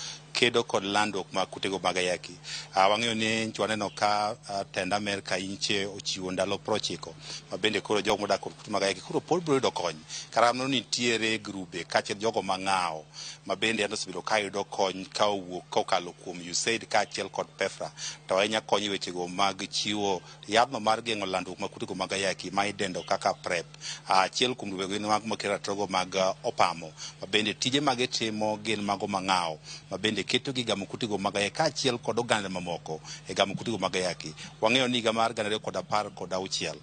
Kedo kod landruok mag kutego mag ayaki. Wang'eyo ni nyocha waneno ka tend Amerka inche ochiwo ndalo 90 ma bende koro jogo modak kod kute mag ayaki koro pod biro yudo kony. Kata kamano nitiere grube kaachiel jogo mang'awo ma bende osebedo ka yudo kony ka owuok kokalo kuom USAID kaachiel kod PEPFAR, to ahinya konyo e wechego mag chiwo yadhno mar geng'o landruok mag kutego mag ayaki ma idendo kaka PrEP. Achiel kuom grubego gin mago maketo ratirogo mag opamo ma bende tije ma gitimo gin mago mang'awo ma bende ketogi gamo kutego mag ayaki kaachiel kod oganda mamoko e gamo kutego mag ayaki. Wang'eyo ni higa mar 2016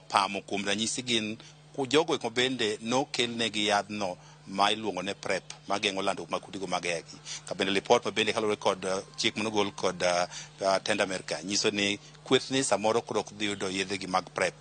pamo kuom ranyisi gin jogo eko bende nokelnegi yadhno ma iluongo ne PrEP mageng'o landruok mag kutego mag ayaki. Ka bende lipot ma bende kaluwore kod chik manogol kod tend Amerka nyiso ni kwethni samoro koro ok dhi yudo yedhegi mag PrEP.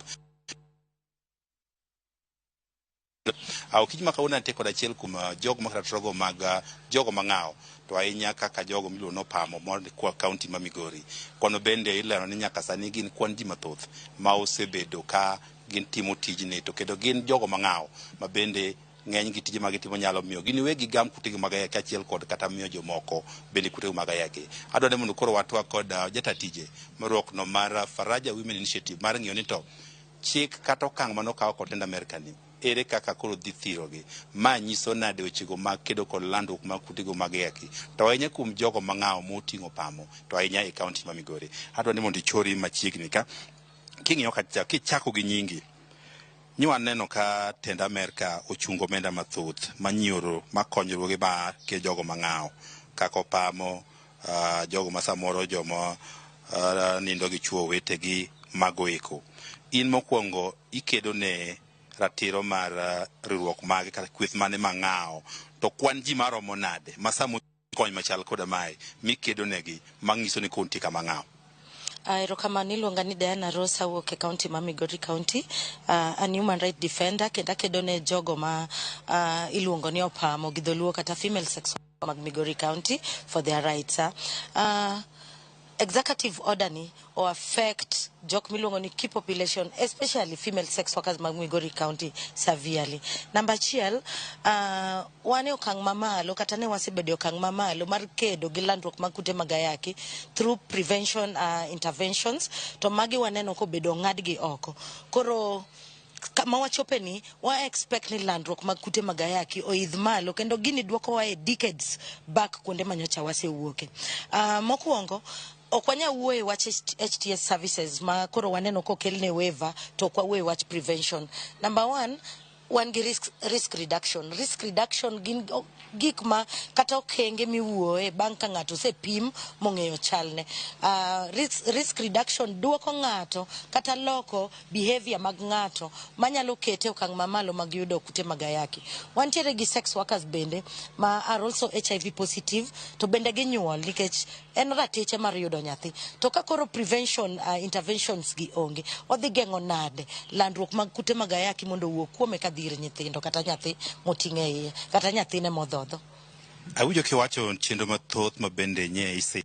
Okinyi ma kawuono antie kod achiel kuom jogo maketo ratirogo mag jogo mang'awo to ahinya kaka jogo miluongo ni opamo mar kwa kaunti ma Migori. Kwano bende ilero ni nyaka sani gin kwan ji mathoth ma osebedo ka gin timo tijni to kendo gin jogo mang'awo ma bende ng'eny gi tije ma gitimo nyalo miyo gin wegi gam kutego mag ayaki kaachiel kod kata miyo jomoko bende kutego mag ayaki. Adwaro ni mondo koro watwak kod jata tije moruok no mar Faraja Women Initiative mar ng'iyo ni to chik kata okang' manokaw kod tend Amerka ni ere kaka koro dhi thirogi. Ma nyiso nade wechego mag kedo kod landruok mag kutego mag ayaki to ahinya kuom jogo mang'awo moting'o pamo to ahinya e kaunti ma Migori. Adwaro ni mondo ichori machiegni ka king'iyo kacha kichako gi nyingi nyo aneno ka tend Amerka ochungo omenda mathoth manyioro makonyruoge ma ke jogo mang'awo kaka opamo, jogo ma samoro joma nindo gi chuo wetegi mago eko. In mokwongo ikedo ne ratiro mar riwruok mage kata kweth mane mang'awo to kwan ji maromo nade ma samo kony machal koda mae mikedo negi mang'iso ni koro nitie kama ng'awo? Erokamano, iluonga ni Diana Rosa, awuok e kaunti ma Migori County. An human right defender kendo akedo ne jogo ma iluongo ni opamo gi dholuo kata female sex mag Migori County for their rights. Executive order ni o affect jok miluongo ni key population, especially female sex workers mag Migori County severely. Namba achiel, wan e okang' mamalo kata ne wasebedo e okang' mamalo mar kedo gi landruok mag kute mag ayaki through prevention interventions, to magi waneno kobedo ong'adgi oko. Koro kama wachope ni wa expect ni landruok mag kute mag ayaki oidh malo kendo gini dwokowa e decades back kuonde manyocha wasewuoke. Mokwongo ok wanyal wuoyo e wach HTS services ma koro waneno kokelne waiver to ok wawuoyo e wach prevention. Number one, wan gi risk reduction. Risk reduction gin gik ma kata okenge miwuoye bang' ka ng'ato osepim mong'eyo chalne. Risk reduction duoko ng'ato kata loko behavior mag ng'ato manyalo kete okang' mamalo mag yudo kute mag ayaki. Wantiere gi sex workers bende ma are also HIV positive to bende ginyuol nikech en ratiche mar yudo nyathi. To ka koro prevention interventions gi onge, odhi geng'o nade landruok mag kute mag ayaki mondo owuog kuome kadhi ir nyithindo kata nyathi moting'o e iye kata nyathine modhodho. Awinjo kiwacho chenro mathoth ma bende nye ise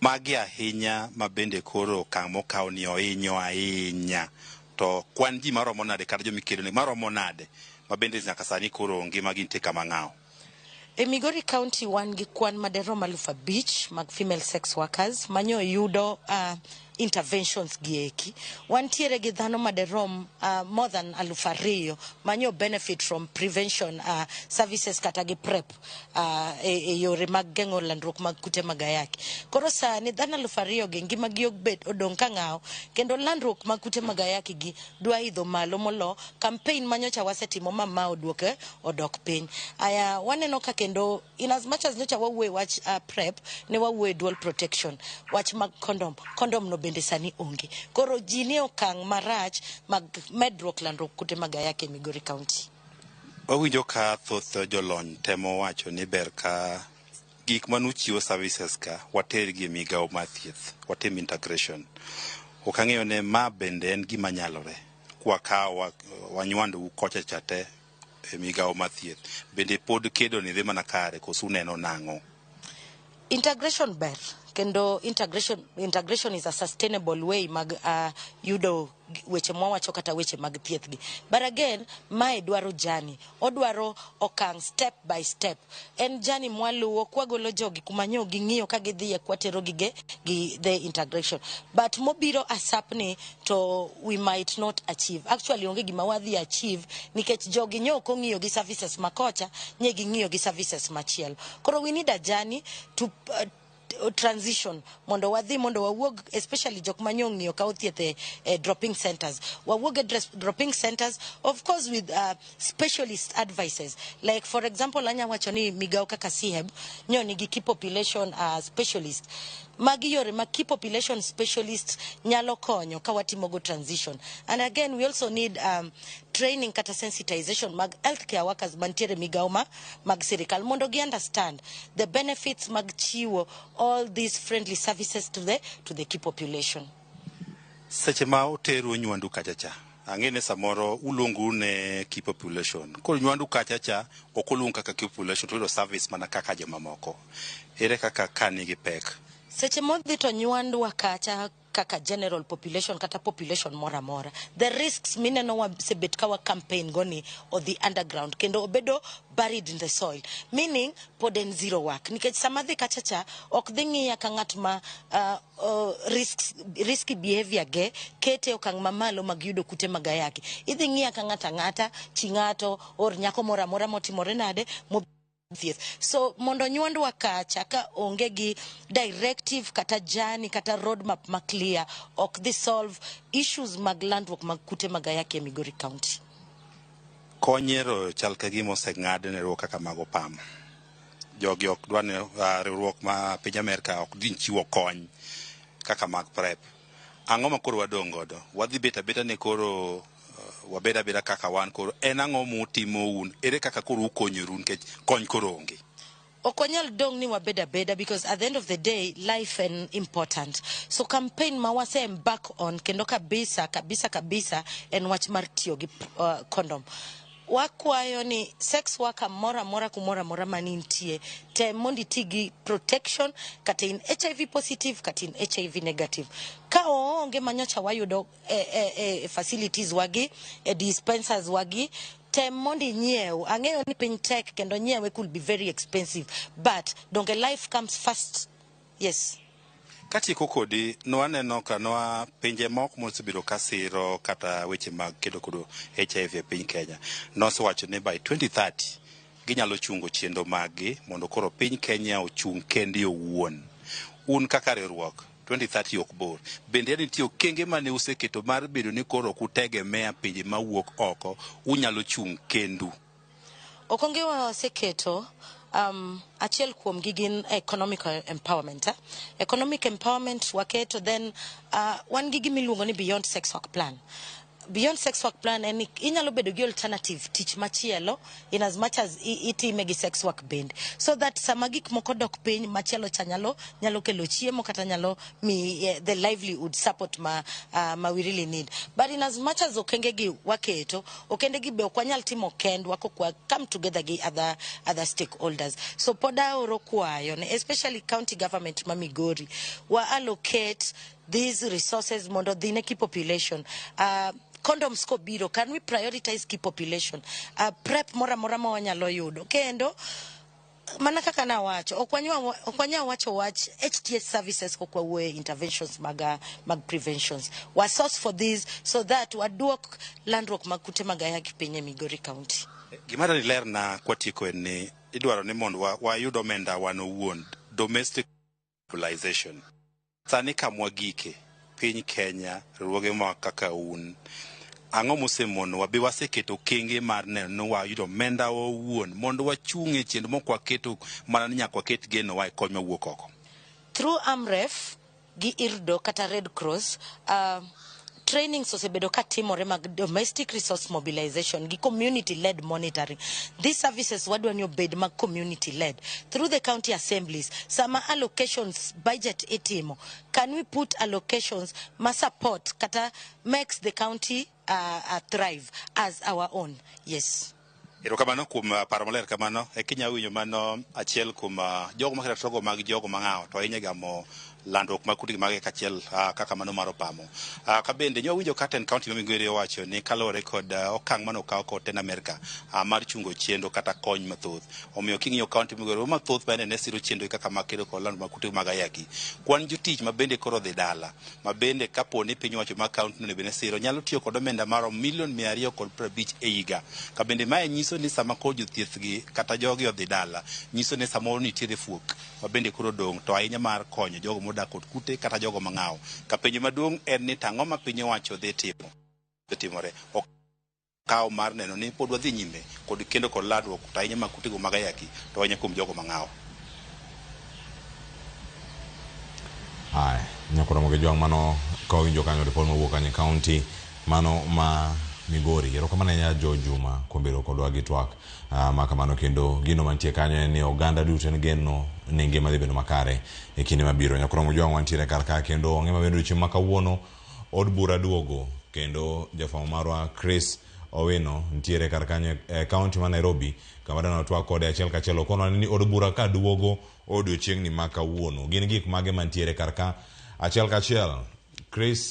magi ahinya ma bende koro okang' mokaw ni ohinyo ahinya to kwan ji maromo nade kata jomikedo ne maromo nade ma bende nyaka sani koro ngima gi nitie kama ng'awo. E Migori County wan gi kwan maderom 5,000 mag female sex workers manyo yudo interventions gi eki. Wantiere gi dhano maderom more than 2,000 manyo benefit from prevention services kata gi PrEP e yore mag geng'o landruok mag kute mag ayaki. Koro sani dhano 2,000 gi ngimagi obet odong' ka ng'awo kendo landruok mag kute mag ayaki gi dwa idho malo molo campaign manyocha wasetimo ma ma oduoke odok piny. Aya, waneno ka kendo in as much as nyocha wawuoye wach PrEP, ne wawuoye dual protection, wach mag condom, condom no bende sani onge. Koro ji nie okang' marach mag medruok landruok kute mag ayaki e Migori County. Wawinjo ka thoth jolony temo wacho ni ber ka gik manuchiwo services ka watergi e migawo mar thieth, watim integration. Ok ang'eyo ne ma bende en gima nyalore kwakawo wanywandou kocha cha te e migawo mar thieth. Bende pod kedo ni dhi mana kare koso uneno nang'o? Integration ber Kendo integration is a sustainable way mag yudo weche mwawacho kata weche mag thieth gi. But again, mae dwaro journey, odwaro okang' step by step. En journey mwaluwo kwagolo jogi kuma nyo ging'iyo ka gidhiye kwatero gige gi the integration. But mobiro asap ni to we might not achieve. Actually, onge gima wadhi achieve nikech jogi nyo ok ong'iyo gi services makocha, nye ging'iyo gi services machielo. Koro we need a journey to transition mondo wadhi mondo wawuog, especially jok manyo ong'iyo kawo thieth e dropping centers, wawuog e dropping centers, of course with specialist advices. Like, for example, anya wacho ni migawo kaka CHEB nyo nigi key population specialist. Magi yore ma key population specialist nyalo konyo ka watimogo transition. And again, we also need training kata sensitization mag healthcare workers mantiere migawo ma mag sirikal mondo gi understand the benefits mag chiwo all these friendly services to the key population. Seche ma oteru nywandu kacha cha, ang'e ni samoro uluongoru ne key population, koro nywandu kacha cha ok oluong kaka key population to yudo service mana kaka jomamoko. Ere kaka ka nigi pek? Seche modhi to nywandwa kacha kaka general population kata population moro amora, the risks mineno wasebet ka wa campaign go ni odhi underground kendo obedo buried in the soil, meaning pod en zero work, nikech sama dhi kacha cha ok dhi ng'iya ka ng'at ma risky behavior ge kete okang' mamalo mag yudo kute mag ayaki. Idhi ng'iya ka ng'ato ang'ata, chi ng'ato or nyako moro amora motimore nade mo thieth. So mondo nywandwa kacha ka onge gi directive kata journey kata roadmap ma clear, ok dhi solve issues mag landruok mag kute mag ayaki e Migori County. Kony ero chal ka gima oseng'ad ne riwruok kaka mag OPAM. Jogi ok dwa ni riwruok ma piny Amerka ok dhi chiwo kony kaka mag PrEP. Ang'o ma koro wadong' godo? Wadhi bet abeta ni koro wabed abeda kaka wan koro. En ang'o mutimo un? Ere kaka koro ukonyoru nikech kony koro onge? Ok wanyal dong' ni wabed abeda, because at the end of the day, life en important. So campaign ma wase embark on kendo kabisa kabisa kabisa en wach mar tiyo gi condom. Wakwayo ni sex worker moro amora kumoro amora manintie, tem mondo iti gi protection, kata in HIV positive kata in HIV negative. Ka oonge manyocha wayudo e facilities wagi, e dispensers wagi, tem mondo inyiew. Ang'eyo ni piny tek kendo nyiewe could be very expensive, but donge life comes first? Yes. Katieko kodi, nwaneno ka nwa pinje moko mosebedo ka siro kata weche mag kedo kod HIV e piny Kenya nosewacho ni by 2030 ginyalo chungo chenro maggi mondo koro piny Kenya ochung' kende owuon. Un kaka riwruok, 2030 ok bor. Bende nitie okenge mane useketo mar bedo ni koro ok utegemea pinje mawuok oko, unyalo chung' kendu? Okonge waseketo, achiel kuomgi gin economic empowerment, eh? Economic empowerment waketo. Then wan gi gimiluongo ni Beyond Sex Work Plan. Beyond Sex Work Plan en ni inyalo bedo gi alternative tich machielo in as much as itime gi sex work bende, so that sama gik moko dok piny, machielo cha nyalo kelo chiemo kata nyalo mi the livelihood support ma we really need. But in as much as okenge gi waketo, okenge gi be ok wanyal timo kendwa kok wa come together gi other stakeholders. So pod aoro kwayo ne especially county government ma Migori wa allocate these resources mondo dhi ne key population. Condoms kobiro, can we prioritize key population? PrEP moro amora ma wanyalo yudo. Kendo mana kaka nawacho, ok wanyal wacho wach HTS services kok wawuoye interventions mag preventions. Wa source for this so that waduok landruok mag kute mag ayaki piny e Migori County. Gima dani lerna kwatieko en ni idwaro ni mondo wayud omenda wan owuon, domestic mobilization. Sani kamwagike piny Kenya, riwruoge ma kaka un, ang'o mosemonowa be waseketo okenge mar neno ni wayudo omenda wa owuon mondo wachung' e chenro mok waketo mana ni nyaka waket genowa e kony mawuok oko? Through AMREF gi IRDO kata Red Cross, trainings osebedo ka timore mag domestic resource mobilization gi community led monitoring. These services wadwa ni obed mag community led through the county assemblies. Sama allocations budget itimo, can we put allocations ma support kata makes the county thrive as our own? Yes. Erokamano kuom paro maler kamano. E kinya winjo mano achiel kuom jogo makelo togo mag jogo mang'awo to ahinya gamo landruok mag kutegi mag achiel kaka mano mar opamo. Ka bende nyo winjo ka ten county ma Migori owacho ni kaluwore kod okang' mane okaw kod ten Amerika mar chungo chenro kata kony mathoth. Omiyo king'iyo county Migori mathoth bende ne siro chenro kaka mag kedo kod landruok mag kutegi mag ayaki. Kwan jotich ma bende koro dhi dala ma bende kapo ni piny owacho mag county no bende siro nyalo tiyo kod omenda marom milion 250 e higa. Ka bende mae nyiso ni sama koro jothieth gi kata jogi odhi dala nyiso ni samoro nitiere fuok ma bende koro dong' to ahinya mar konyo jogo modak kod kute kata jogo mang'awo. Ka penjo maduong' en ni tang'o ma piny owacho dhi timo timore okaw mar neno ni pod wadhi nyime kod kendo kod landruok to ahinya mag kutego mag ayaki to ahinya kuom jogo mang'awo. Aya, nyakoromo gi jwang' mano ka wawinjo kanyo ripot mowuok kanyo e county mano ma Migori. Erokamano ahinya Jo Juma kuom bedo kodwa gi twak ma kamano kendo gino mantie kanyo en ni oganda duto en geno ni ngima dhi bedo makare e kinde mabiro. Nyakoromo jwang' wantiere kar ka kendo ong'e maber odiochieng' ma kawuono od bura duogo kendo jafwambo marwa Chris Owino nitiere kar kanyo e county ma Nairobi kama dana twak kode achiel kachiel okonwa ni od bura ka duogo odiochieng'ni ma kawuono gin gik mage mantiere kar ka achiel kachiel. Chris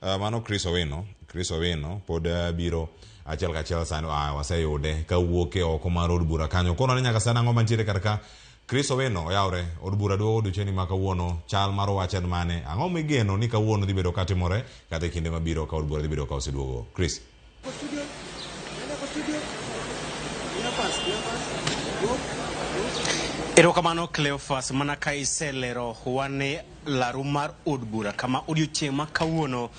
mano Chris Owino, Chris Owino pod biro achiel kachiel sani waseyude kawuok e oko mar od bura kanyo. Kono ni nyaka sani ang'o mantiere kar ka? Chris Owino oyawre od bura duogo odiochieng'ni ma kawuono chal mar wach en mane? Ang'o migeno ni kawuono dhi bedo katimore kata e kinde mabiro ka od bura dhi bedo ka oseduogo? Chris. Erokamano Cleophas, mana ka iselero wane laru mar od bura kama odiochieng' ma kawuono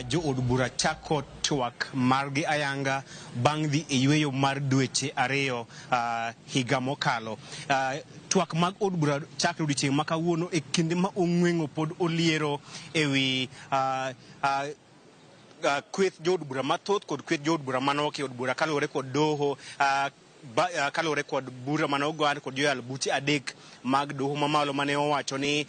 jo od bura chako twak margi ayanga bang' dhi e yweyo mar dweche 2 higa mokalo. Twak mag od bura chakre odiochieng' ma kawuono e kinde ma ong'weng'o pod oliero ewi kweth jo od bura mathoth kod kweth jo od bura manok e od bura kaluwore kod doho kaluwore kod bura mane ogad kod joyal buche 3 mag doho mamalo mane owacho ni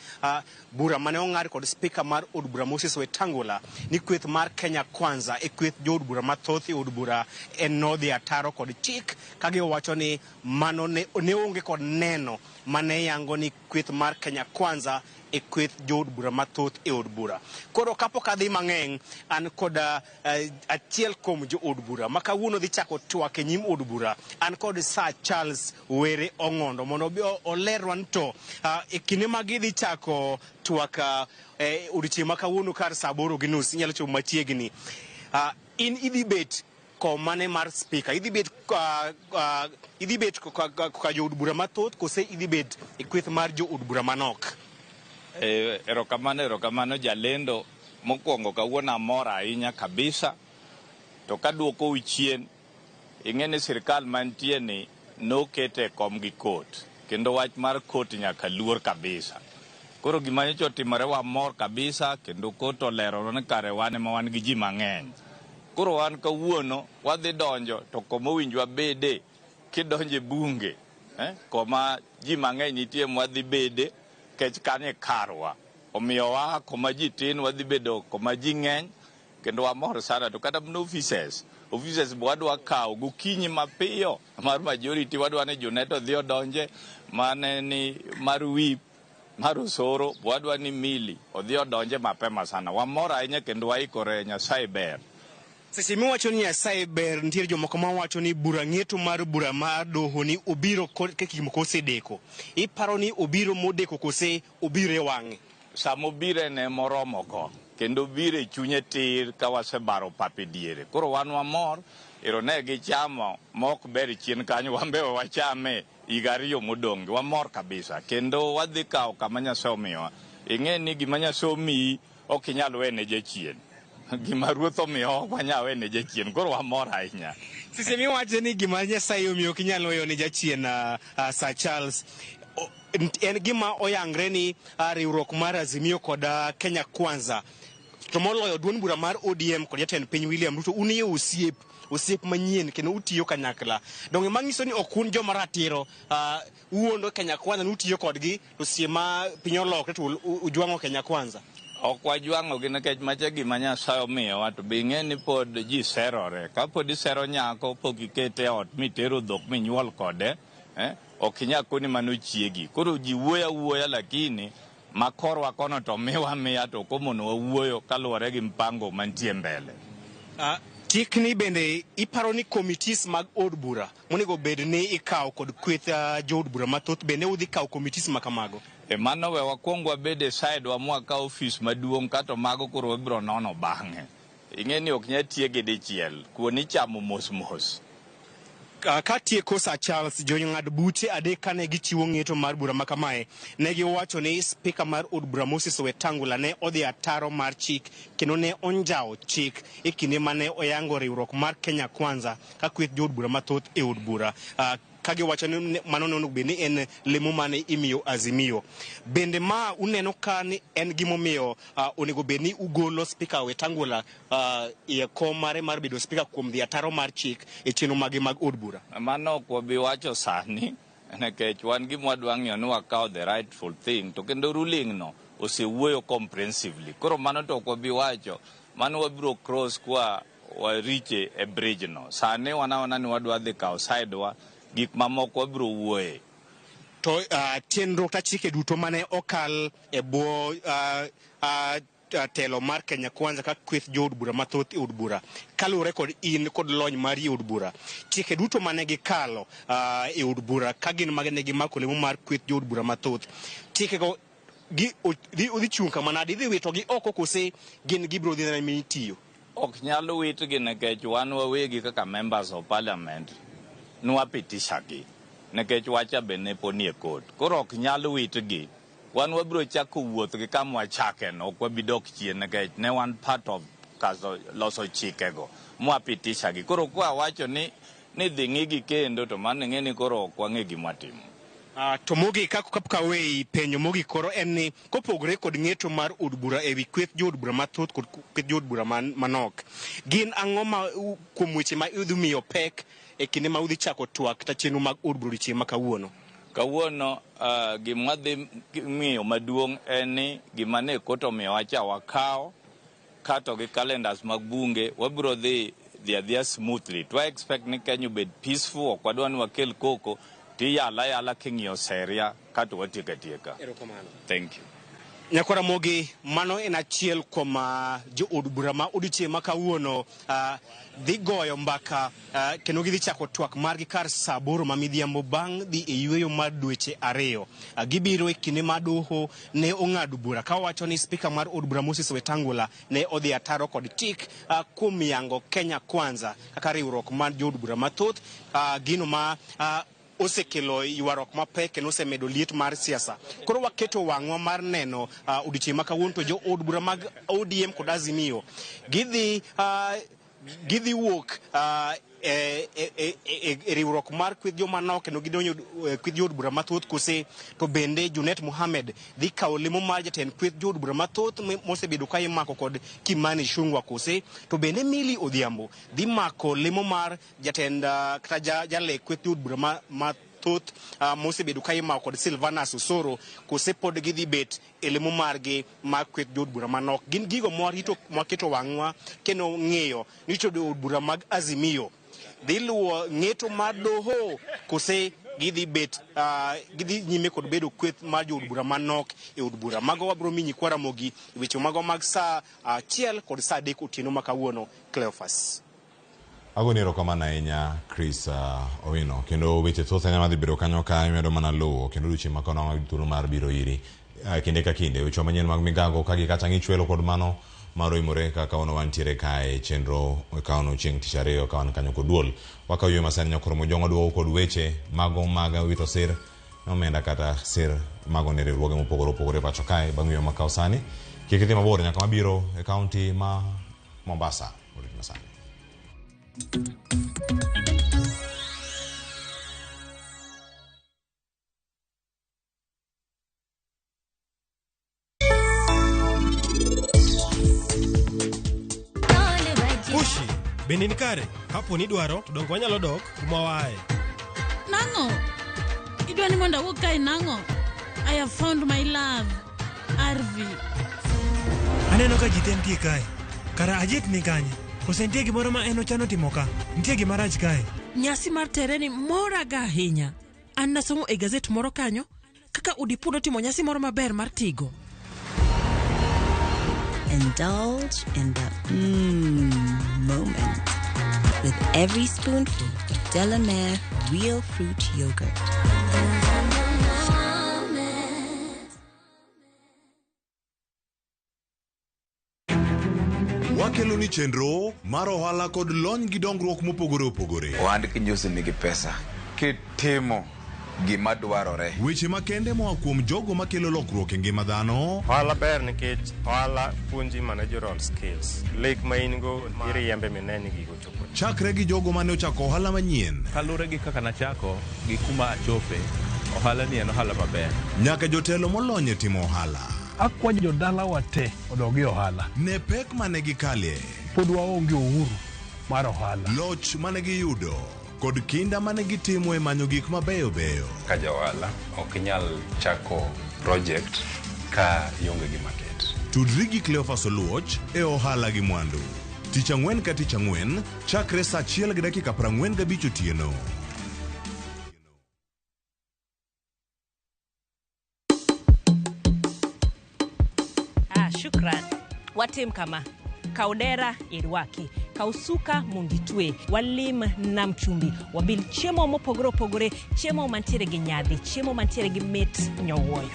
bura mane ong'ad kod spika mar od bura Moses Wetangula ni kweth mar Kenya Kwanza e kweth jo od bura mathoth e od bura en nodhi ataro kod chik ka giwacho ni mano ne onge kod neno mane yango ni kweth mar Kenya Kwanza e kweth jo od bura mathoth e od bura. Koro kapok adhi mang'eny an kod achiel kuom jo od bura ma kawuono dhi chako twak e nyim od bura. An kod Sir Charles Were Ong'ondo mondo obi olerwa ni to e kinde ma gidhi chako twak odiochieng' ma kawuono kar saa 8:30 inyalo chopo machiegni. In idhi bet komane mar spika, idhi bet ka jo od bura mathoth kose idhi bet e kweth mar jo od bura manok? Erokamano jalendo. Mokwongo kawuono amor ahinya kabisa. To kaduokou chien, ing'e ni sirikal mantie ni nokete e kom gi kot, kendo wach mar kot nyaka luor kabisa. Koro gima nyocha otimore wamor kabisa, kendo kot olero ni kare wan ema wan gi ji mang'eny. Koro wan kawuono wadhi donjo to koma owinjo wabede kidonjo e bunge, koma ji mang'eny nitie mwadhi bede kech kanyo e karwa. Omiyo wa koma ji tin wadhi bedo koma ji ng'eny kendo wamor sana. To kata mana offices wadwa kawo gokinyi mapiyo mar majority, wadwa ni Junet odhi odonje, mane ni mar whip mar Osoro wadwa ni Mili odhi odonje mapema sana. Wamor ahinya kendo waikore. Nyasaye ber. Seche miwacho ni Nyasaye ber, nitiere jomoko mawacho ni bura ng'eto mar bura mar doho ni obiro ka gik moko osedeko. Iparo ni obiro modeko kose obiro e wang'e? Sama obiro ne moromo go, kendo obiro e chunye tir ka wasebaro pap e diere. Koro wan wamor, ero ne gichamo mok ber chien kanyo, wan be wachame higa 2 modong'. Wamor kabisa kendo wadhi kawo kama Nyasaye omiyowa. Ing'e ni gima Nyasaye omiyi ok inyal wene jachien. Gima ruoth omiyo ok wanyal wene jachien. Koro wamor ahinya. Seche miwacho ni gima Nyasaye omiyo ok inyal weyo ne jachien, Sir Charles, en gima oyangre ni riwruok mar Azimio kod Kenya Kwanza, to moloyo duond bura mar ODM kod jatend piny William Ruto, un e osiep manyien kendo utiyo kanyakla. Donge manyiso ni ok un joma ratiro, uwuondo Kenya Kwanza ni utiyo kodgi, to seche ma piny olokre to ujwang'o Kenya Kwanza? Ok wajwang'ogi nikech macha gima Nyasaye omiyowa to be ing'e ni pod ji serore. Ka pod isero nyako pok ikete e ot mitero dhok minyuol kode, ok inyal koni mano chiegi. Koro ji wuoyo awuoya lakini ma korwa kono to miwa miya to ok omonowa wuoyo kaluwore gi mpango mantie mbele. Chikni bende iparo ni committees mag od bura monego bed ni ikawo kod kweth jood bura mathoth bende udhi kawo committees ma kamago? E mano we wakwong wabed e side wa mwakaw ofis maduong' kato mago koro wabiro nono bang'e. Ing'e ni ok nyal tieke dichiel, kuon ichamo mos mos. Ka tieko Sir Charles, jong'ad buche adek kane gichiwo ng'eto mar bura ma kamae, ne giwacho ni spika mar od bura Moses Wetangula ne odhi ataro mar chik kendo ne onjawo chik e kinde mane oyango riwruok mar Kenya Kwanza ka kweth jood bura mathoth e od bura. Ka giwacho ni mano ne onego bed ni en lemo mane imiyo Azimio. Bende ma uneno ka ni en gimomiyo onego bed ni ugolo spika Wetangula e kom mare mar bedo spika kuom dhi ataro mar chik e chenro mage mag od bura? Mano ok wabi wacho sani nikech wan gima wadwa ng'iyo ni wakawo the rightful thing to kendo ruling no osewuoyo comprehensively. Koro mano to ok wabi wacho, mano wabiro cross kwa wariche e bridge no. Sani wan ni wadwa dhi kawo side wa, gik mamoko wabiro wuoye. To chenro kata chike duto mane okal e bwo telo mar Kenya Kwanza ka kweth jood bura mathoth e od bura, kaluwore kod in kod lony mari e od bura, chike duto mane gikalo e od bura ka gin mage ne gimako lemo mar kweth jood bura mathoth, chikego odhi chung' kama nade? Idhi witogi oko kose gin gibiro dhi nyime tiyo? Ok nyal witgi nikech wan wawegi kaka members of parliament nwapitisha gi nikech wacha be ne pod nie court. Koro ok nyal witgi. Wan wabiro chako wuoth gi kama wachake no, ok wabi dok chien nikech ne wan part of kaso loso chikego mwapitisha gi. Koro kwa wacho ni dhi ng'igi kendo to mano ing'e ni koro ok wang'e gima watimo. To mogik kapok aweyi, penjo mogik koro en ni kopogore kod ng'eto mar od bura ewi kweth jood bura mathoth kod kweth jood bura manok, gin ang'o ma kuom weche ma idhi miyo pek e kinde ma udhi chako twak kata chenro mag od bura odiochieng' ma kawuono? Kawuono gima dhi miyo maduong' en ni gima ne kot omiyowa cha wakawo kato gi calendars mag bunge wabiro dhi adhiya smoothly. To I expect ni Kenya obed peaceful, ok wadwa ni wakel koko tiyala yala king'iyo seria kato watieko atieka. Thank you. Nyakwara Mogi, mano en achiel kuom jood bura ma odiochieng' ma kawuono dhi goyo mbaka kendo gidhi chako twak margi kar saa 8 ma midhiambo bang' dhi e yweyo mar dweche 2. Gibiro e kinde ma doho ne ong'ado bura kawacho ni spika mar od bura Moses Wetangula ne odhi ataro kod chik kuom yango Kenya Kwanza kaka riwruok mar jood bura mathoth, gino ma osekelo ywaruok mapek kendo osemedo liet mar siasa. Koro waketo wang'wa mar neno odiochieng' ma kawuono to jood bura mag ODM kod Azimio gidhi wuok e riwruok mar kweth joma nok kendo gidonjo kweth jood bura mathoth kose to bende Junet Mohamed dhi kawo lemo mar jatend kweth jood bura mathoth mosebedo ka imako kod Kimani Ichung'wa kose to bende Millie Odhiambo dhi mako lemo mar jatend kata jale kweth jood bura mathoth mosebedo ka imako kod Silvanus Osoro kose pod gidhi bet e lemo margi mar kweth jood bura manok. Gin gigo mwarito mwaketo wang'wa kendo ng'eyo ni to jood bura mag Azimio dhi luwo ng'eto mar doho kose gidhi bet gidhi nyime kod bedo kweth mar jood bura manok e od bura. Mago wabiro miyi nyikwa Ramogi weche mago mag saa 1 kod saa 3 otieno ma kawuono. Cleophas. Agoni erokamano ahinya Chris Owino, kendo weche thoth ahinya madhi bedo kanyo ka imedo mana luwo kendo odiochieng' ma kawuono wayudo thuolo mar biro iri kinde ka kinde weche manyien mag migago ka gi kata ng'ichwelo kod mano mar oimore kaka kawuono wantiere kae chenro kawuono chieng' tich ariyo ka wan kanyo kod duol. Wakawo ywe masani nyakoro Mojong' duogo kod weche mago mag wito sir omenda kata sir mago ne riwruoge mopogore opogore pacho kae bang' ywe makawo sani. Kik idhi mabor nyaka mabiro e kaunti ma Mombasa. Orit masani. Pushi, bende ni kare? Kapo ni idwaro to dongo wanyalo dok kuma waaye. Nang'o? Idwa ni mondo awuog kae nang'o? I have found my love. Arvi. Aneno ka ji te nitie kae. Kara Ajit ni kanye? Kose nitie gimoro ma en ochano timo ka? Nitie gima rach kae? Nyasi mar tereni moraga ahinya. An nasomo e gazet moro kanyo kaka Udipu notimo nyasi moro maber mar tigo. Indulge in the moment with every spoonful of Delamere real fruit yogurt. Wakelo ni chenro mar ohala kod lony gi dongruok mopogore opogore. Ohand kinyosi nigi pesa kitimo gima dwarore. Weche makende moa kuom jogo makelo lokruok e ngima dhano. Ohala ber nikech ohala puonji managerial skills. Lek ma in go iriembe mine ni gigo chopo. Chakre gi jogo mane ochako ohala manyien. Kaluwore gi kaka nachako gi kuma achope, ohala ni en ohala maber. Nyaka jotelo molony e timo ohala. Akwayo jodalawa te odog e ohala. Ne pek mane gikalie. Pod waonge uhuru mar ohala. Loch mane giyudo kod kinda mane gitimo e manyo gik mabeyo beyo. Ka ja ohala ok inyal chako project ka ionge gi market. Tudri gi Cleophas Oluoch e ohala gi mwandu. Tich ang'wen ka tich ang'wen chakre saa 1:45 otieno. Ah, shukran. Watim kama. Kaw dera irwaki, kaw suka mondo itwe, walim nam chumbi, wabil chiemo mopogore opogore, chiemo mantiere gi nyadhi, chiemo mantiere gi mit nyowuoyo.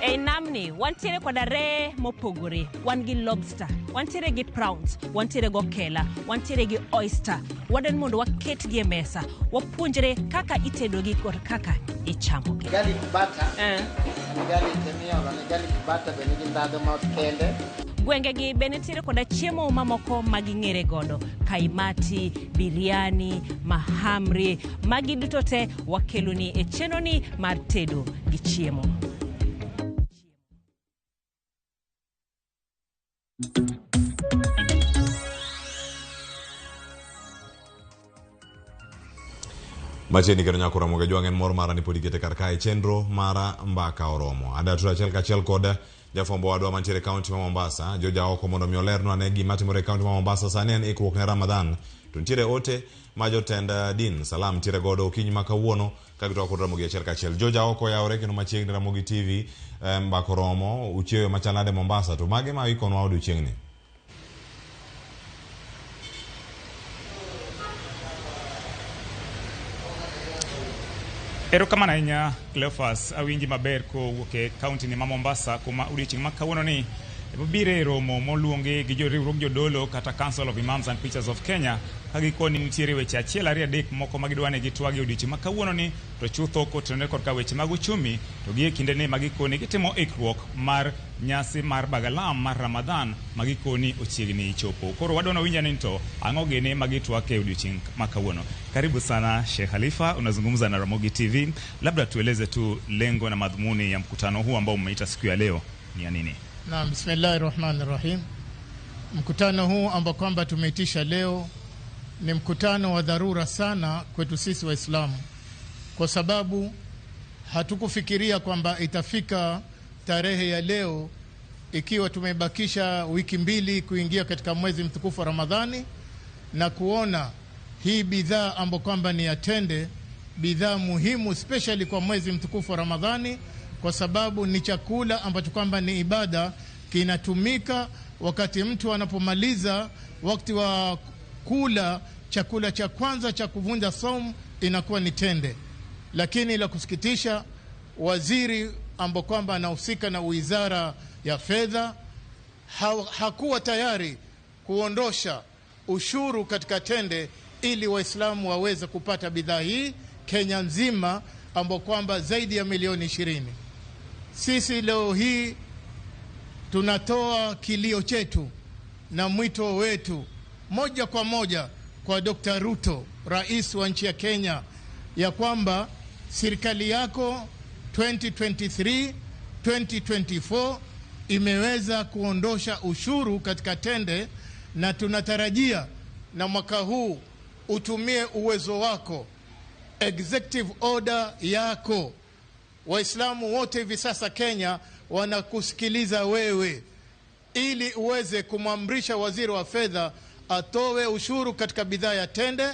Ei namni wantiere koda reye mopogore, wan gi lobster, wantiere gi prawns, wantiere gi okela, wantiere gi oyster. Wadwani mondo waketgi e mesa, wapuonjre kaka itedogi kod kaka ichamogi. Garlic butter. Garlic emiolo ne garlic butter be nigi ndhadhu ma kende. Gwengegi be nitiere koda chiemo mamoko ma ging'ere godo, kaimati, biryani, mahamri, magi duto te wakeloni e chenroni mar tedo gi chiemo. Machiegni kendo nyako Ramogi Ajwang' en mor mara ni pod ikete kar kae chenro mara mbaka oromo. Ada tudo achiel kachiel kod jafwambo wadwa mantiere e kaunti ma Mombasa, Joja Oko, mondo mi olernwa ane gima timore e kaunti ma Mombasa sani en ikruok ne Ramadhan. To nitiere ote ma jotend din Salam nitiere godo okinyi ma kawuono ka gitwak kod Ramogi achiel kachiel. Joja Oko yawore kendo machiegni Ramogi TV mbaka oromo uchiewe machal nade Mombasa to mage ma ikonwa odiochieng'ni? Erokamano ahinya Cleophas, awinji maber kowuok e kaunti ni ma Mombasa kuma odiochieng' ma kawuono ni biro e romo moluongi gi joriwruog jodolo kata Council of Imams and Preachers of Kenya ka gikoni nitiere weche achiel ariyo adek moko ma gidwa ni gitwagi odiochieng' ma kawuono ni to chutho kotenore korka weche mag uchumi to gi e kinde ni ma gikoni gitimo ikruok mar nyasi mar Bagalam mar Ramadhan ma gikoni ochiegni chopo. Koro wadwa winja ni to ang'o gini ma gitwak e odiochieng' ma kawuono. Karibu sana Sheikh Khalifa, unazungumza na Ramogi TV. Labda tueleze tu lengo na madhumuni ya mkutano huu ambao umeita siku ya leo ni ya nini? Naam, bismillahir rahmanir rahim. Mkutano huu ambao kwamba tumeitisha leo ni mkutano wa dharura sana kwetu sisi Waislamu, kwa sababu hatukufikiria kwamba itafika tarehe ya leo ikiwa tumebakisha wiki mbili kuingia katika mwezi mtukufu wa Ramadhani, na kuona hii bidhaa ambayo kwamba ni ya tende, bidhaa muhimu especially kwa mwezi mtukufu wa Ramadhani, kwa sababu ni chakula ambacho kwamba ni ibada, kinatumika wakati mtu anapomaliza wakati wa kula chakula cha kwanza cha kuvunja saumu inakuwa ni tende. Lakini la kusikitisha, waziri ambao kwamba anahusika na wizara ya fedha hakuwa tayari kuondosha ushuru katika tende ili Waislamu waweze kupata bidhaa hii Kenya nzima, ambao kwamba zaidi ya milioni 20. Sisi leo hii tunatoa kilio chetu na mwito wetu moja kwa moja kwa Dr. Ruto, rais wa nchi ya Kenya, ya kwamba serikali yako 2023 2024 imeweza kuondosha ushuru katika tende, na tunatarajia na mwaka huu utumie uwezo wako, executive order yako. Waislamu wote hivi sasa Kenya wanakusikiliza wewe, ili uweze kumwamrisha waziri wa fedha atoe ushuru katika bidhaa ya tende,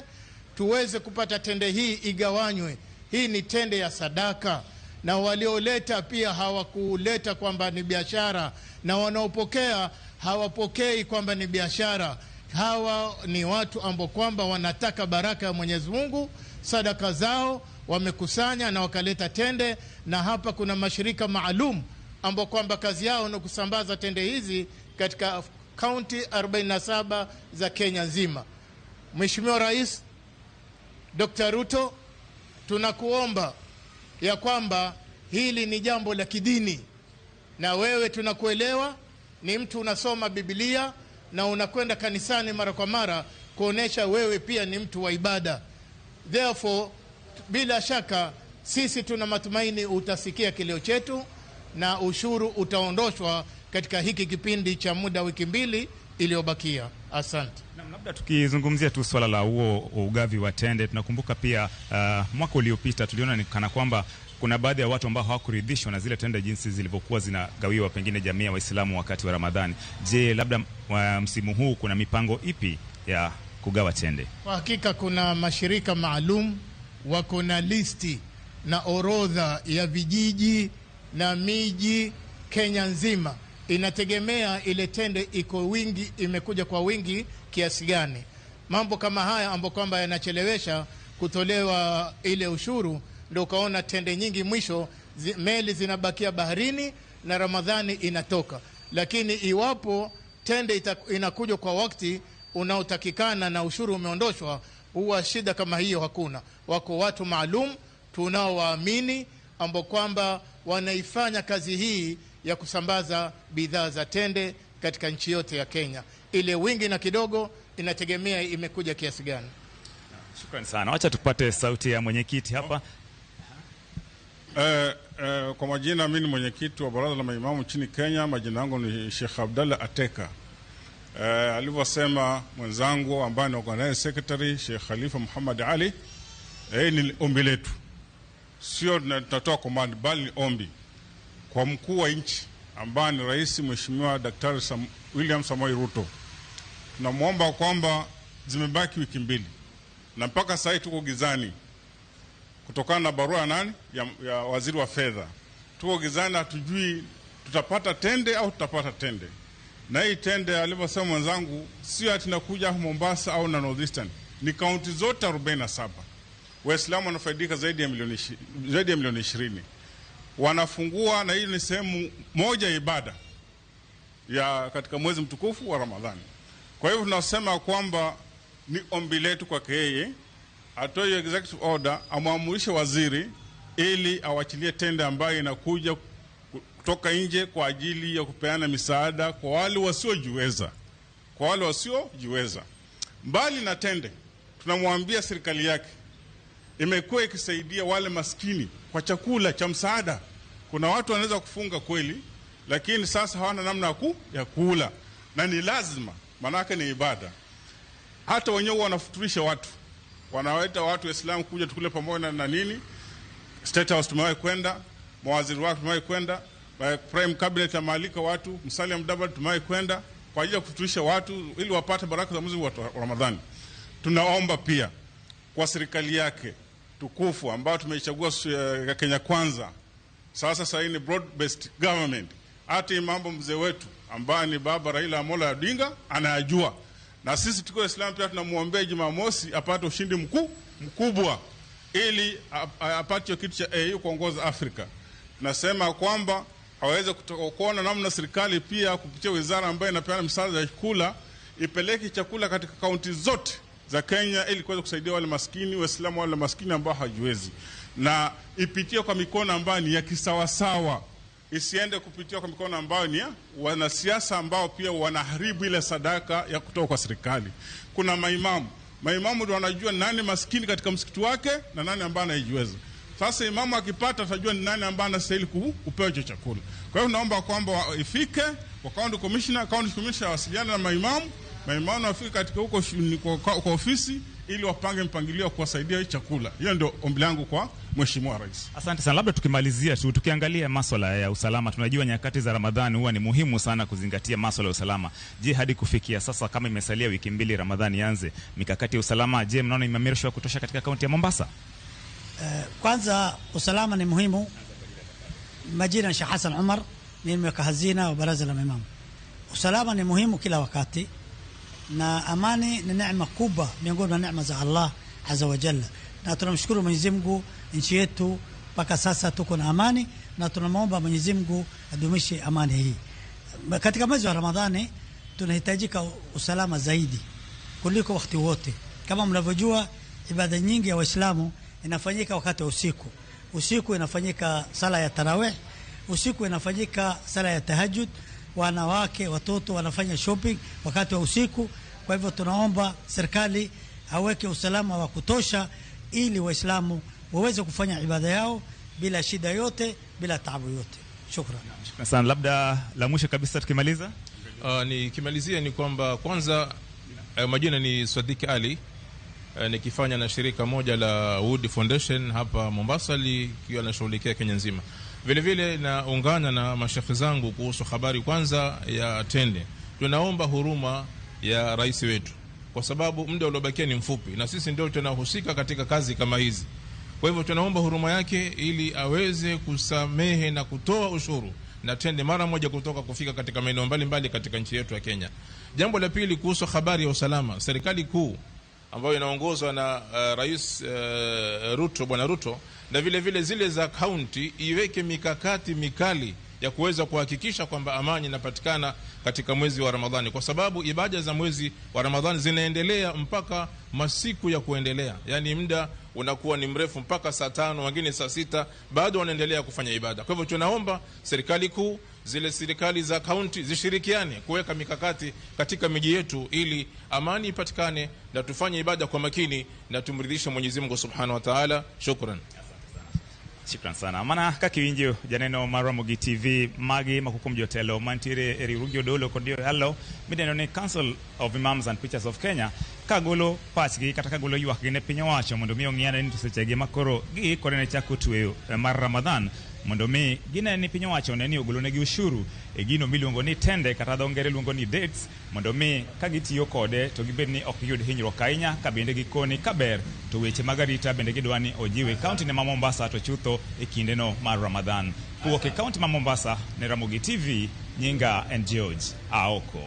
tuweze kupata tende hii igawanywe. Hii ni tende ya sadaka, na walioleta pia hawakuleta kwamba ni biashara, na wanaopokea hawapokei kwamba ni biashara. Hawa ni watu ambao kwamba wanataka baraka ya Mwenyezi Mungu, sadaka zao wamekusanya na wakaleta tende, na hapa kuna mashirika maalum ambao kwamba kazi yao ni kusambaza tende hizi katika kaunti 47 za Kenya nzima. Mheshimiwa Rais Dr. Ruto, tunakuomba ya kwamba hili ni jambo la kidini, na wewe tunakuelewa, ni mtu unasoma Biblia na unakwenda kanisani mara kwa mara kuonesha wewe pia ni mtu wa ibada. Therefore, bila shaka sisi tuna matumaini utasikia kilio chetu na ushuru utaondoshwa katika hiki kipindi cha muda wiki mbili iliyobakia. Asante. Labda tukizungumzia tu swala la huo ugavi wa tende, tunakumbuka pia mwaka uliopita tuliona ni kana kwamba kuna baadhi ya watu ambao hawakuridhishwa na zile tende jinsi zilivyokuwa zinagawiwa pengine jamii ya Waislamu wakati wa Ramadhani. Je, labda msimu huu kuna mipango ipi ya kugawa tende? Kwa hakika kuna mashirika maalum wako na listi na orodha ya vijiji na miji Kenya nzima. Inategemea ile tende iko wingi, imekuja kwa wingi kiasi gani. Mambo kama haya ambayo kwamba yanachelewesha kutolewa ile ushuru, ndio ukaona tende nyingi mwisho meli zinabakia baharini na Ramadhani inatoka. Lakini iwapo tende inakuja kwa wakati unaotakikana na ushuru umeondoshwa, huwa shida kama hiyo hakuna. Wako watu maalum tunaowaamini ambao kwamba wanaifanya kazi hii ya kusambaza bidhaa za tende katika nchi yote ya Kenya. Ile wingi na kidogo inategemea imekuja kiasi gani. Shukrani sana. Wacha tupate sauti ya mwenyekiti hapa. Kwa majina mimi ni mwenyekiti wa Baraza la Maimamu nchini Kenya. Majina yangu ni Sheikh Abdallah Ateka. Alivyosema mwenzangu ambaye ni organizing secretary Sheikh Khalifa Muhammad Ali, ni ombi letu, sio tunatoa command, bali ni ombi kwa mkuu wa nchi ambaye ni Rais Mheshimiwa Daktari William Samoei Ruto. Tunamuomba kwamba zimebaki wiki mbili na mpaka sasa tuko gizani kutokana na barua nani ya waziri wa fedha. Tuko gizani, hatujui tutapata tende au tutapata tende. Na hii tende alivyosema mwenzangu, sio ati nakuja Mombasa au na Northeastern, ni kaunti zote 47. Waislamu wanafaidika zaidi ya milioni 20. Wanafungua, na hii ni sehemu moja ya ibada ya katika mwezi mtukufu wa Ramadhani. Kwa hivyo tunasema kwamba ni ombi letu kwake yeye atoe executive order, amwamurishe waziri ili awachilie tende ambayo inakuja kutoka nje kwa ajili ya kupeana misaada kwa wale wasiojiweza. Kwa wale wasiojiweza. Mbali na tende, tunamwambia serikali yake imekuwa ikisaidia wale maskini kwa chakula cha msaada. Kuna watu wanaweza kufunga kweli, lakini sasa hawana namna ya kula, na ni lazima, manake ni ibada. Hata wenyewe wanafuturisha watu, wanawaita watu Waislamu kuja tukule pamoja na nini. State House tumewahi kwenda, mawaziri wake tumewahi kwenda, Prime Cabinet amealika watu, Musalia Mudavadi tumewahi kwenda kwa ajili ya kufuturisha watu ili wapate baraka za mwezi wa Ramadhani. Tunaomba pia kwa serikali yake tukufu ambayo tumeichagua Kenya Kwanza, sasa ni broad based government. Hata mambo mzee wetu ambaye ni baba Raila Amolo Odinga anayajua, na sisi tuko Waislamu pia tunamuombea Jumamosi apate ushindi mkubwa ili apate kitu cha AU kuongoza Afrika. Tunasema kwamba aweze kuona namna serikali pia kupitia wizara ambayo inapeana msaada ya chakula ipeleke chakula katika kaunti zote za Kenya ili kuweza kusaidia wale maskini, Waislamu wale maskini ambao hawajiwezi, na ipitie kwa mikono ambayo ni ya kisawasawa, isiende kupitia kwa mikono ambayo ni ya wanasiasa ambao pia wanaharibu ile sadaka ya kutoka kwa serikali. Kuna maimamu ndio wanajua nani maskini katika msikiti wake na nani ambaye anajiweza. Sasa imamu akipata atajua ni nani ambaye anastahili kupewa hicho chakula. Kwa hiyo naomba kwamba ifike kwa county commissioner, county commissioner wasiliane na maimamu wafike katika huko kwa ofisi ili wapange mpangilio wa kuwasaidia chakula. Hiyo ndio ombi langu kwa Mheshimiwa Rais. Asante sana. Labda tukimalizia tu, tukiangalia maswala ya usalama, tunajua nyakati za Ramadhani huwa ni muhimu sana kuzingatia maswala ya usalama. Je, hadi kufikia sasa kama imesalia wiki 2 Ramadhani ianze, mikakati ya usalama je, mnaona imeimarishwa kutosha katika kaunti ya Mombasa? Kwanza usalama ni muhimu. Majina Sheikh Hassan Umar, ni mweka hazina wa Baraza la Maimamu. Usalama ni muhimu kila wakati, na amani ni neema kubwa miongoni mwa neema za Allah Azza wa Jalla, na tunamshukuru Mwenyezi Mungu, nchi yetu mpaka sasa tuko na amani, na tunamwomba Mwenyezi Mungu adumishe amani hii. Katika mwezi wa Ramadhani tunahitajika usalama zaidi kuliko wakati wote. Kama mnavyojua, ibada nyingi ya Waislamu inafanyika wakati wa usiku. Usiku inafanyika sala ya tarawih, usiku inafanyika sala ya tahajjud, wanawake watoto wanafanya shopping wakati wa usiku. Kwa hivyo tunaomba serikali aweke usalama wa kutosha ili Waislamu waweze kufanya ibada yao bila shida yote, bila taabu yote. Shukran. Shukran sana. Labda la mwisho kabisa tukimaliza? Nikimalizia ni kwamba kwanza, majina ni Swadiki Ali, nikifanya na shirika moja la Wood Foundation hapa Mombasa likiwa linashughulikia Kenya nzima. Vile vile naungana na mashekhe zangu kuhusu habari kwanza ya tende. Tunaomba huruma ya rais wetu kwa sababu muda uliobakia ni mfupi na sisi ndio tunahusika katika kazi kama hizi. Kwa hivyo tunaomba huruma yake ili aweze kusamehe na kutoa ushuru na tende mara moja kutoka kufika katika maeneo mbalimbali katika nchi yetu ya Kenya. Jambo la pili kuhusu habari ya usalama, serikali kuu ambayo inaongozwa na Rais Ruto, Bwana Ruto, na vile vile zile za county iweke mikakati mikali ya kuweza kuhakikisha kwamba amani inapatikana katika mwezi wa Ramadhani, kwa sababu ibada za mwezi wa Ramadhani zinaendelea mpaka masiku ya kuendelea, yani muda unakuwa ni mrefu mpaka saa 5, wengine saa 6 bado wanaendelea kufanya ibada. Kwa hivyo tunaomba serikali kuu, zile serikali za county zishirikiane kuweka mikakati katika miji yetu ili amani ipatikane na tufanye ibada kwa makini na tumridhishe Mwenyezi Mungu Subhanahu wa Ta'ala. Shukran. Shukran sana. Mana kaka iwinjo janeno mar Ramogi TV magi moko kuom jotelo mantiere e riwruog jodolo kod joyalo midendo ni Council of Imams and Preachers of Kenya kagolo pachgi kata kagolo ywakgi ne piny owacho mondo mi ong'iyane ni to sechegi makoro giikore ne chako tweyo mar Ramadhan mondo mi gine ni piny owacho ne ni ogolonegi ushuru e gino miluongo ni tende kata dho ngere luongo ni dates mondo mi ka gitiyo kode to gibed ni ok giyud hinyruok ahinya ka bende gikoni kaber to weche mag arita bende gidwa ni ojiwe kaunti ne ma Mombasa to chutho e kindeno mar Ramadhan. Kowuok e kaunti ma Mombasa ne Ramogi TV, nyinga en George Aoko.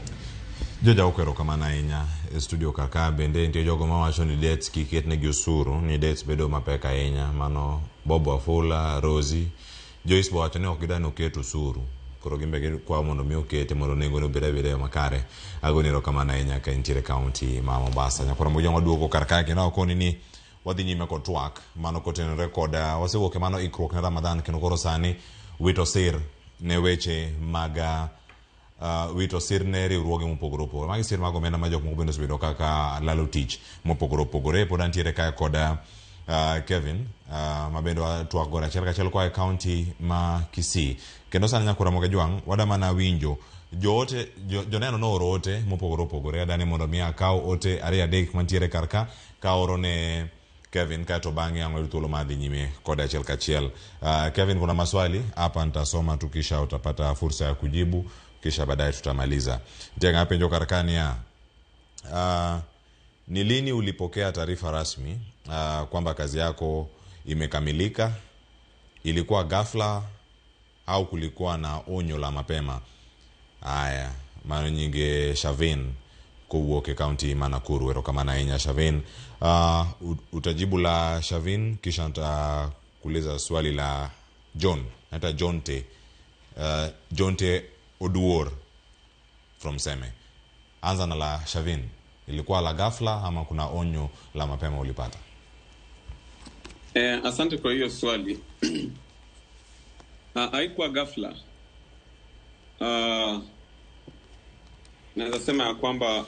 George Aoko, erokamano ahinya. E studio kaka bende nitie jogo mawacho ni dates kik ketnegi osuru, ni dates bedo mapek ahinya. Mano Bob Wafula, Rosie, Joyce bo wacho ni ok gidwa ni oket osuru. Koro gin be gikwayo mondo mi okete mondo nengone obed abeda e yo makare. Agoni erokamano ahinya ka intiere kaunti ma Mombasa. Nyakoro Mojong waduogo kar kae kendo akoni ni wadhi nyime kod twak mano kotenore kod wasewuok e mano ikruok ne Ramadhan kendo koro sani wito sir ne weche mag wito sir ne riwruoge mopogore opogore. Magi sir mag omenda ma jok moko bende osebedo kaka lalo tich mopogore opogore. Pod antiere kae kod Kevin ma bende watwak godo achiel kachiel koa e kaunti ma Kisii. Kendo sani nyakora Ramogi Jwang' wadwa winjo joote joneno nooro ote mopogore opogore. Adani mondo mi akaw ote 2-3 mantiere kar ka kaoro ne Kevin kaeto bang'e ang' wayud thuolo mar dhi nyime kode achiel kachiel. Kevin, kuna maswali hapa nitasoma tu kisha utapata fursa ya kujibu kisha baadaye tutamaliza. Nitie ng'ama penjo kar ka niya, ni lini ulipokea taarifa rasmi kwamba kazi yako imekamilika? Ilikuwa ghafla au kulikuwa na onyo la mapema? Aya, mano nyinge Shavin kowuok e kaunti ma Nakuru. Erokamano ahinya Shavin. Utajibu la Shavin kisha nitakuuliza swali la John. Naita Jonte. Jonte Oduor from Seme. Anza na la Shavin. Ilikuwa la ghafla ama kuna onyo la mapema ulipata? Asante kwa hiyo swali. Haikuwa ghafla. Naweza sema ya kwamba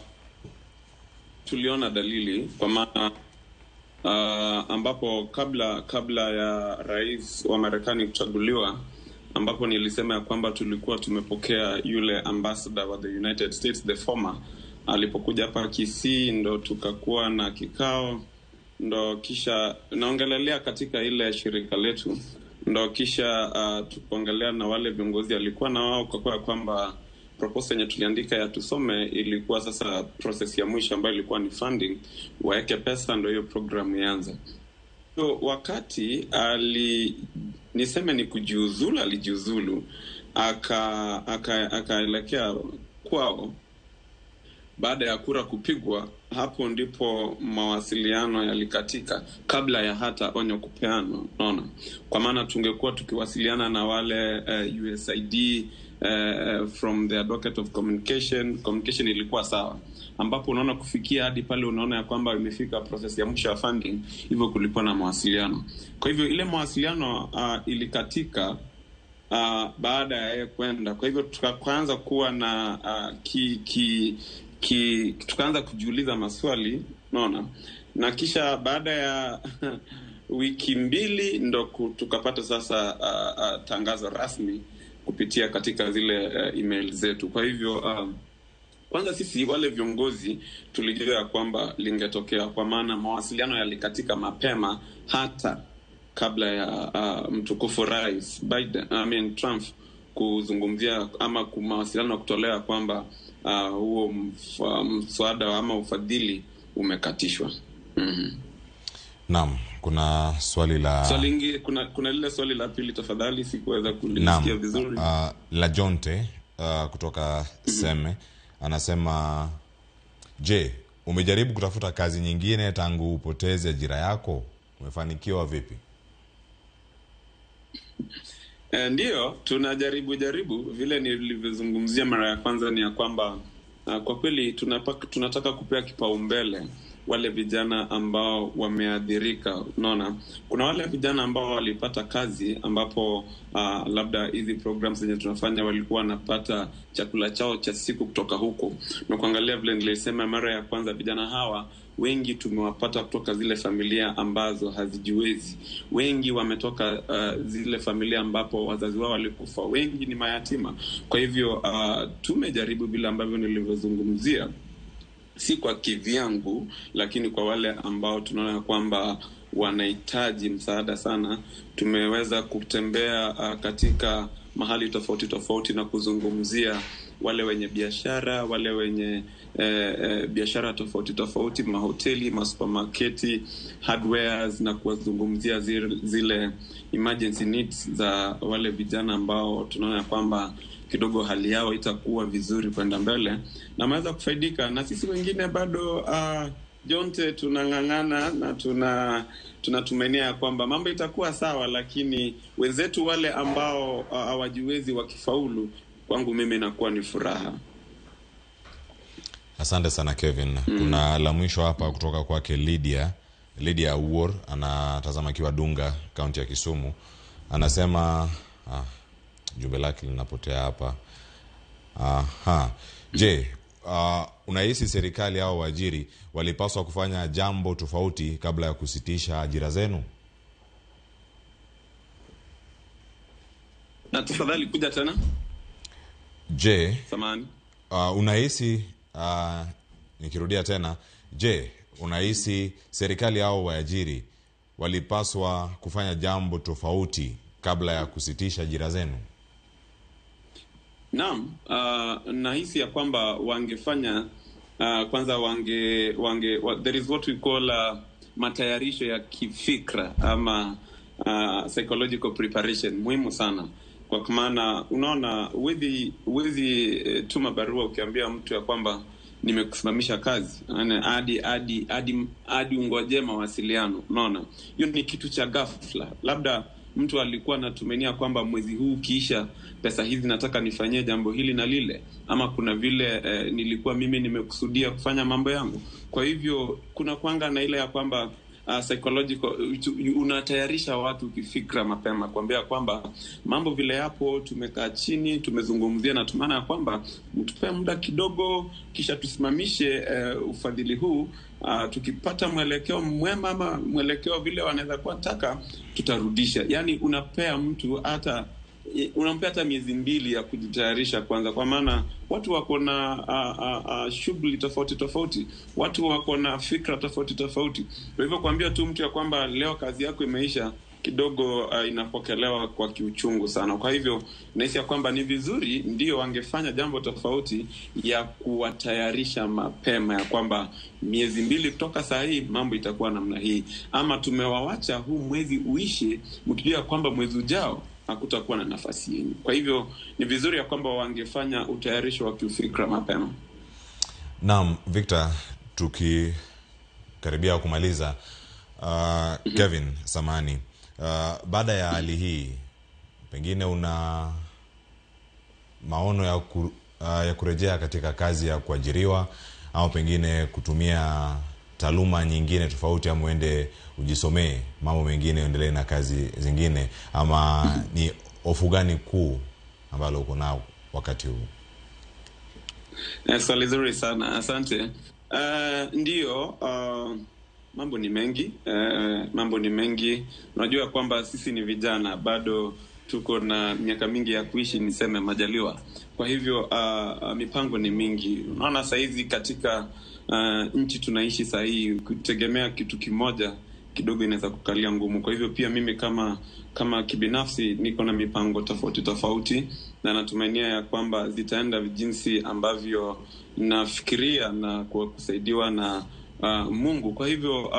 tuliona dalili kwa maana ambapo kabla ya rais wa Marekani kuchaguliwa, ambapo nilisema ya kwamba tulikuwa tumepokea yule ambassador wa the United States, the former, Alipokuja hapa Kisii ndo tukakuwa na kikao, ndo kisha naongelelea katika ile shirika letu, ndo kisha tukaongelea na wale viongozi alikuwa na wao, kwa kuwa kwamba proposal yenye tuliandika ya Tusome ilikuwa sasa process ya mwisho ambayo ilikuwa ni funding, waeke pesa ndo hiyo program ianze. So wakati niseme ni kujiuzulu, alijiuzulu akaelekea kwao baada ya kura kupigwa. Hapo ndipo mawasiliano yalikatika kabla ya hata onyo kupeanwa, unaona. Kwa maana tungekuwa tukiwasiliana na wale USAID from the Advocate of Communication, communication ilikuwa sawa, ambapo unaona kufikia hadi pale unaona ya kwamba imefika process ya mwisho ya funding, hivyo kulikuwa na mawasiliano. Kwa hivyo ile mawasiliano ilikatika baada ya yeye kwenda. Kwa hivyo tukaanza kuwa na tukaanza kujiuliza maswali, unaona. Na kisha baada ya wiki mbili ndo tukapata sasa tangazo rasmi kupitia katika zile email zetu. Kwa hivyo kwanza sisi wale viongozi tulijua ya kwamba lingetokea, kwa maana mawasiliano yalikatika mapema hata kabla ya mtukufu Rais Biden, Trump kuzungumzia ama mawasiliano kutolea kwamba huo mswada ama ufadhili umekatishwa. Naam, kuna swali la Swali ingi, kuna lile swali la pili tafadhali, sikuweza kulisikia vizuri. La Jonte kutoka Seme anasema, je, umejaribu kutafuta kazi nyingine tangu upoteze ajira yako? Umefanikiwa vipi? Ndiyo, tunajaribu jaribu. Vile nilivyozungumzia mara ya kwanza ni ya kwamba kwa kweli tunataka kupea kipaumbele wale vijana ambao wameathirika. Unaona, kuna wale vijana ambao walipata kazi ambapo labda hizi programs zenye tunafanya walikuwa wanapata chakula chao cha siku kutoka huko, na kuangalia vile nilisema mara ya kwanza, vijana hawa wengi tumewapata kutoka zile familia ambazo hazijiwezi. Wengi wametoka zile familia ambapo wazazi wao walikufa, wengi ni mayatima. Kwa hivyo tumejaribu vile ambavyo nilivyozungumzia, si kwa kivyangu, lakini kwa wale ambao tunaona kwamba wanahitaji msaada sana, tumeweza kutembea katika mahali tofauti tofauti na kuzungumzia wale wenye biashara, wale wenye biashara tofauti tofauti, mahoteli, masupermarketi, hardwares, na kuwazungumzia zile emergency needs za wale vijana ambao tunaona kwamba kidogo hali yao itakuwa vizuri kwenda mbele na wameweza kufaidika. Na sisi wengine bado Jonte tunang'ang'ana na tunatumainia kwamba mambo itakuwa sawa, lakini wenzetu wale ambao hawajiwezi wakifaulu, kwangu mimi inakuwa ni furaha. Asante sana Kevin. Kuna la mwisho hapa kutoka kwake Lydia. Lydia Awuor anatazama akiwa Dunga, kaunti ya Kisumu. Anasema jumbe lake linapotea hapa. Aha. Je, unahisi serikali au waajiri walipaswa kufanya jambo tofauti kabla ya kusitisha ajira zenu? Na tafadhali kuja tena. Je, Samahani. Unahisi nikirudia tena, je, unahisi serikali au waajiri walipaswa kufanya jambo tofauti kabla ya kusitisha ajira zenu? Naam, nahisi ya kwamba wangefanya kwanza there is what we call matayarisho ya kifikra ama psychological preparation muhimu sana, kwa maana unaona huwezi tuma barua ukiambia mtu ya kwamba nimekusimamisha kazi hadi ungoje mawasiliano. Unaona, hiyo ni kitu cha ghafla. Labda mtu alikuwa anatumainia kwamba mwezi huu ukiisha, pesa hizi nataka nifanyie jambo hili na lile, ama kuna vile nilikuwa mimi nimekusudia kufanya mambo yangu. Kwa hivyo kuna kwanga na ile ya kwamba psychological, unatayarisha watu kifikra mapema, kuambia kwamba mambo vile yapo, tumekaa chini tumezungumzia na tumeona ya kwamba mtupe muda kidogo, kisha tusimamishe ufadhili huu. Tukipata mwelekeo mwema ama mwelekeo vile wanaweza kuwa taka, tutarudisha. Yani unapea mtu hata unampea hata miezi 2 ya kujitayarisha kwanza, kwa maana watu wako na shughuli tofauti tofauti, watu wako na fikra tofauti tofauti. Kwa hivyo kuambia tu mtu ya kwamba leo kazi yako imeisha kidogo, inapokelewa kwa kiuchungu sana. Kwa hivyo nahisi ya kwamba ni vizuri ndio wangefanya jambo tofauti ya kuwatayarisha mapema ya kwamba miezi 2 kutoka saa hii mambo itakuwa namna hii, ama tumewawacha huu mwezi uishe mkijua kwamba mwezi ujao hakutakuwa na nafasi yenu. Kwa hivyo ni vizuri ya kwamba wangefanya utayarisho wa kiufikra mapema. Naam, Victor, tukikaribia kumaliza, Kevin samani, baada ya hali hii pengine una maono ya kurejea katika kazi ya kuajiriwa au pengine kutumia taaluma nyingine tofauti, ama uende ujisomee mambo mengine, uendelee na kazi zingine, ama ni hofu gani kuu ambalo uko nao wakati huu? Swali zuri sana, asante. Ndio, mambo ni mengi, mambo ni mengi. Unajua kwamba sisi ni vijana, bado tuko na miaka mingi ya kuishi, niseme majaliwa. Kwa hivyo mipango ni mingi. Unaona saizi katika nchi tunaishi sahii, kutegemea kitu kimoja kidogo inaweza kukalia ngumu. Kwa hivyo pia mimi kama kibinafsi niko na mipango tofauti tofauti, na natumainia ya kwamba zitaenda jinsi ambavyo nafikiria na kwa kusaidiwa na Mungu. Kwa hivyo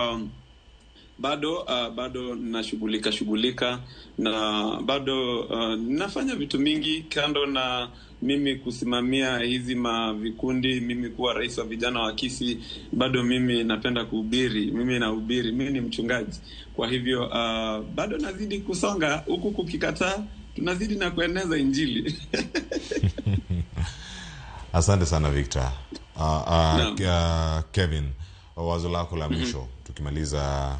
bado nashughulika na bado nafanya vitu mingi kando na mimi kusimamia hizi mavikundi, mimi kuwa rais wa vijana wa Kisii, bado mimi napenda kuhubiri, mimi nahubiri, mimi ni mchungaji. Kwa hivyo bado nazidi kusonga huku, kukikataa tunazidi na kueneza Injili. Asante sana Victor. Kevin, wazo lako la mwisho tukimaliza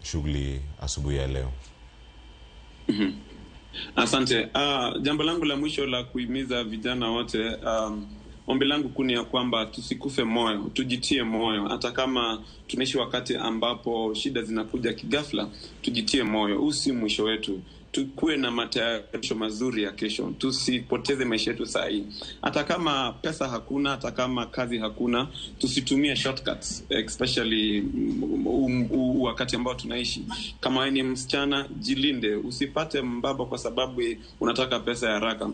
shughuli asubuhi ya leo. Asante. Jambo langu la mwisho la kuhimiza vijana wote, ombi langu kuu ni ya kwamba tusikufe moyo, tujitie moyo. Hata kama tunaishi wakati ambapo shida zinakuja kighafla, tujitie moyo. Huu si mwisho wetu. Tukue na matayarisho mazuri ya kesho. Tusipoteze maisha yetu saa hii. Hata kama pesa hakuna, hata kama kazi hakuna, tusitumie shortcuts, especially wakati ambao tunaishi. Kama wewe ni msichana, jilinde, usipate mbaba kwa sababu unataka pesa ya haraka.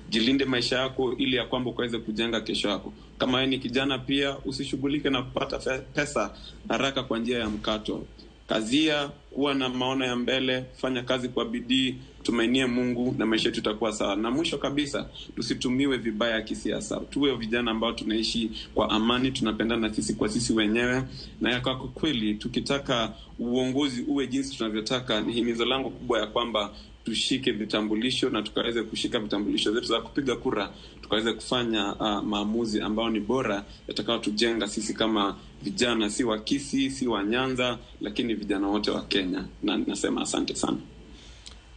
Jilinde maisha yako ili ya kwamba ukaweze kujenga kesho yako. Kama wewe ni kijana pia, usishughulike na kupata pesa haraka kwa njia ya mkato. Kazia, kuwa na maono ya mbele, fanya kazi kwa bidii, tumainie Mungu na maisha yetu itakuwa sawa. Na mwisho kabisa, tusitumiwe vibaya kisiasa. Tuwe vijana ambao tunaishi kwa amani, tunapendana sisi kwa sisi wenyewe. Na kwa kweli tukitaka uongozi uwe jinsi tunavyotaka, ni himizo langu kubwa ya kwamba tushike vitambulisho na tukaweze kushika vitambulisho zetu za kupiga kura, tukaweze kufanya maamuzi ambao ni bora yatakayotujenga sisi kama vijana, si wa Kisii, si wa Nyanza, lakini vijana wote wa Kenya. Na nasema asante sana.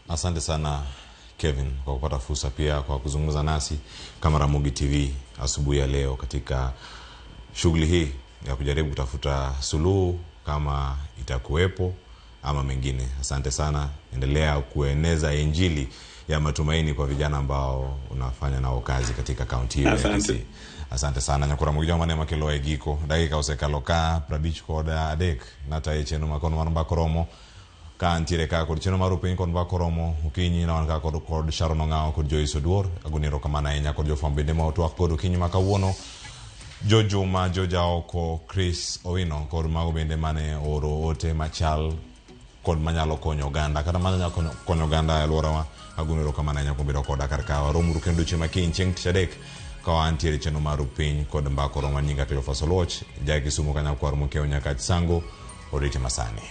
Asante sana Kevin kwa kupata fursa pia kwa kuzungumza nasi kama Ramogi TV asubuhi ya leo katika shughuli hii ya kujaribu kutafuta suluhu kama itakuwepo ama mengine. Asante sana. Endelea kueneza injili ya matumaini kwa vijana ambao unafanya nao kazi katika kaunti hiyo ya Kisii. Asante sana. Nyakura mugijwa mane makelo e giko. Dakika osekalo ka 53 nataye cheno makono mar mbaka romo ka antiere ka kod cheno mar upiny kod mbaka romo okinyi na wan ka kod Sharon Ong'awo kod Joyce Oduor. Agoni erokamano ahinya kod jofwambo bende ma otwak kod okinyi ma kawuono, Jo Juma, Jo Jaoko, Chris Owino kod mago bende mane ooro ote machal kod manyalo konyo oganda kata manyalo konyo oganda e alworawa. Agoni erokamano ahinya kuom bedo koda kar ka. Waromuru kendo chieng' makiny chieng' tich adek ka wantiere chenro mar upiny kod mbaka romo. Nyinga Cleophas Oluoch, ja Kisumu Kanyakwar Mokeo Nyakach Sango, orite masani.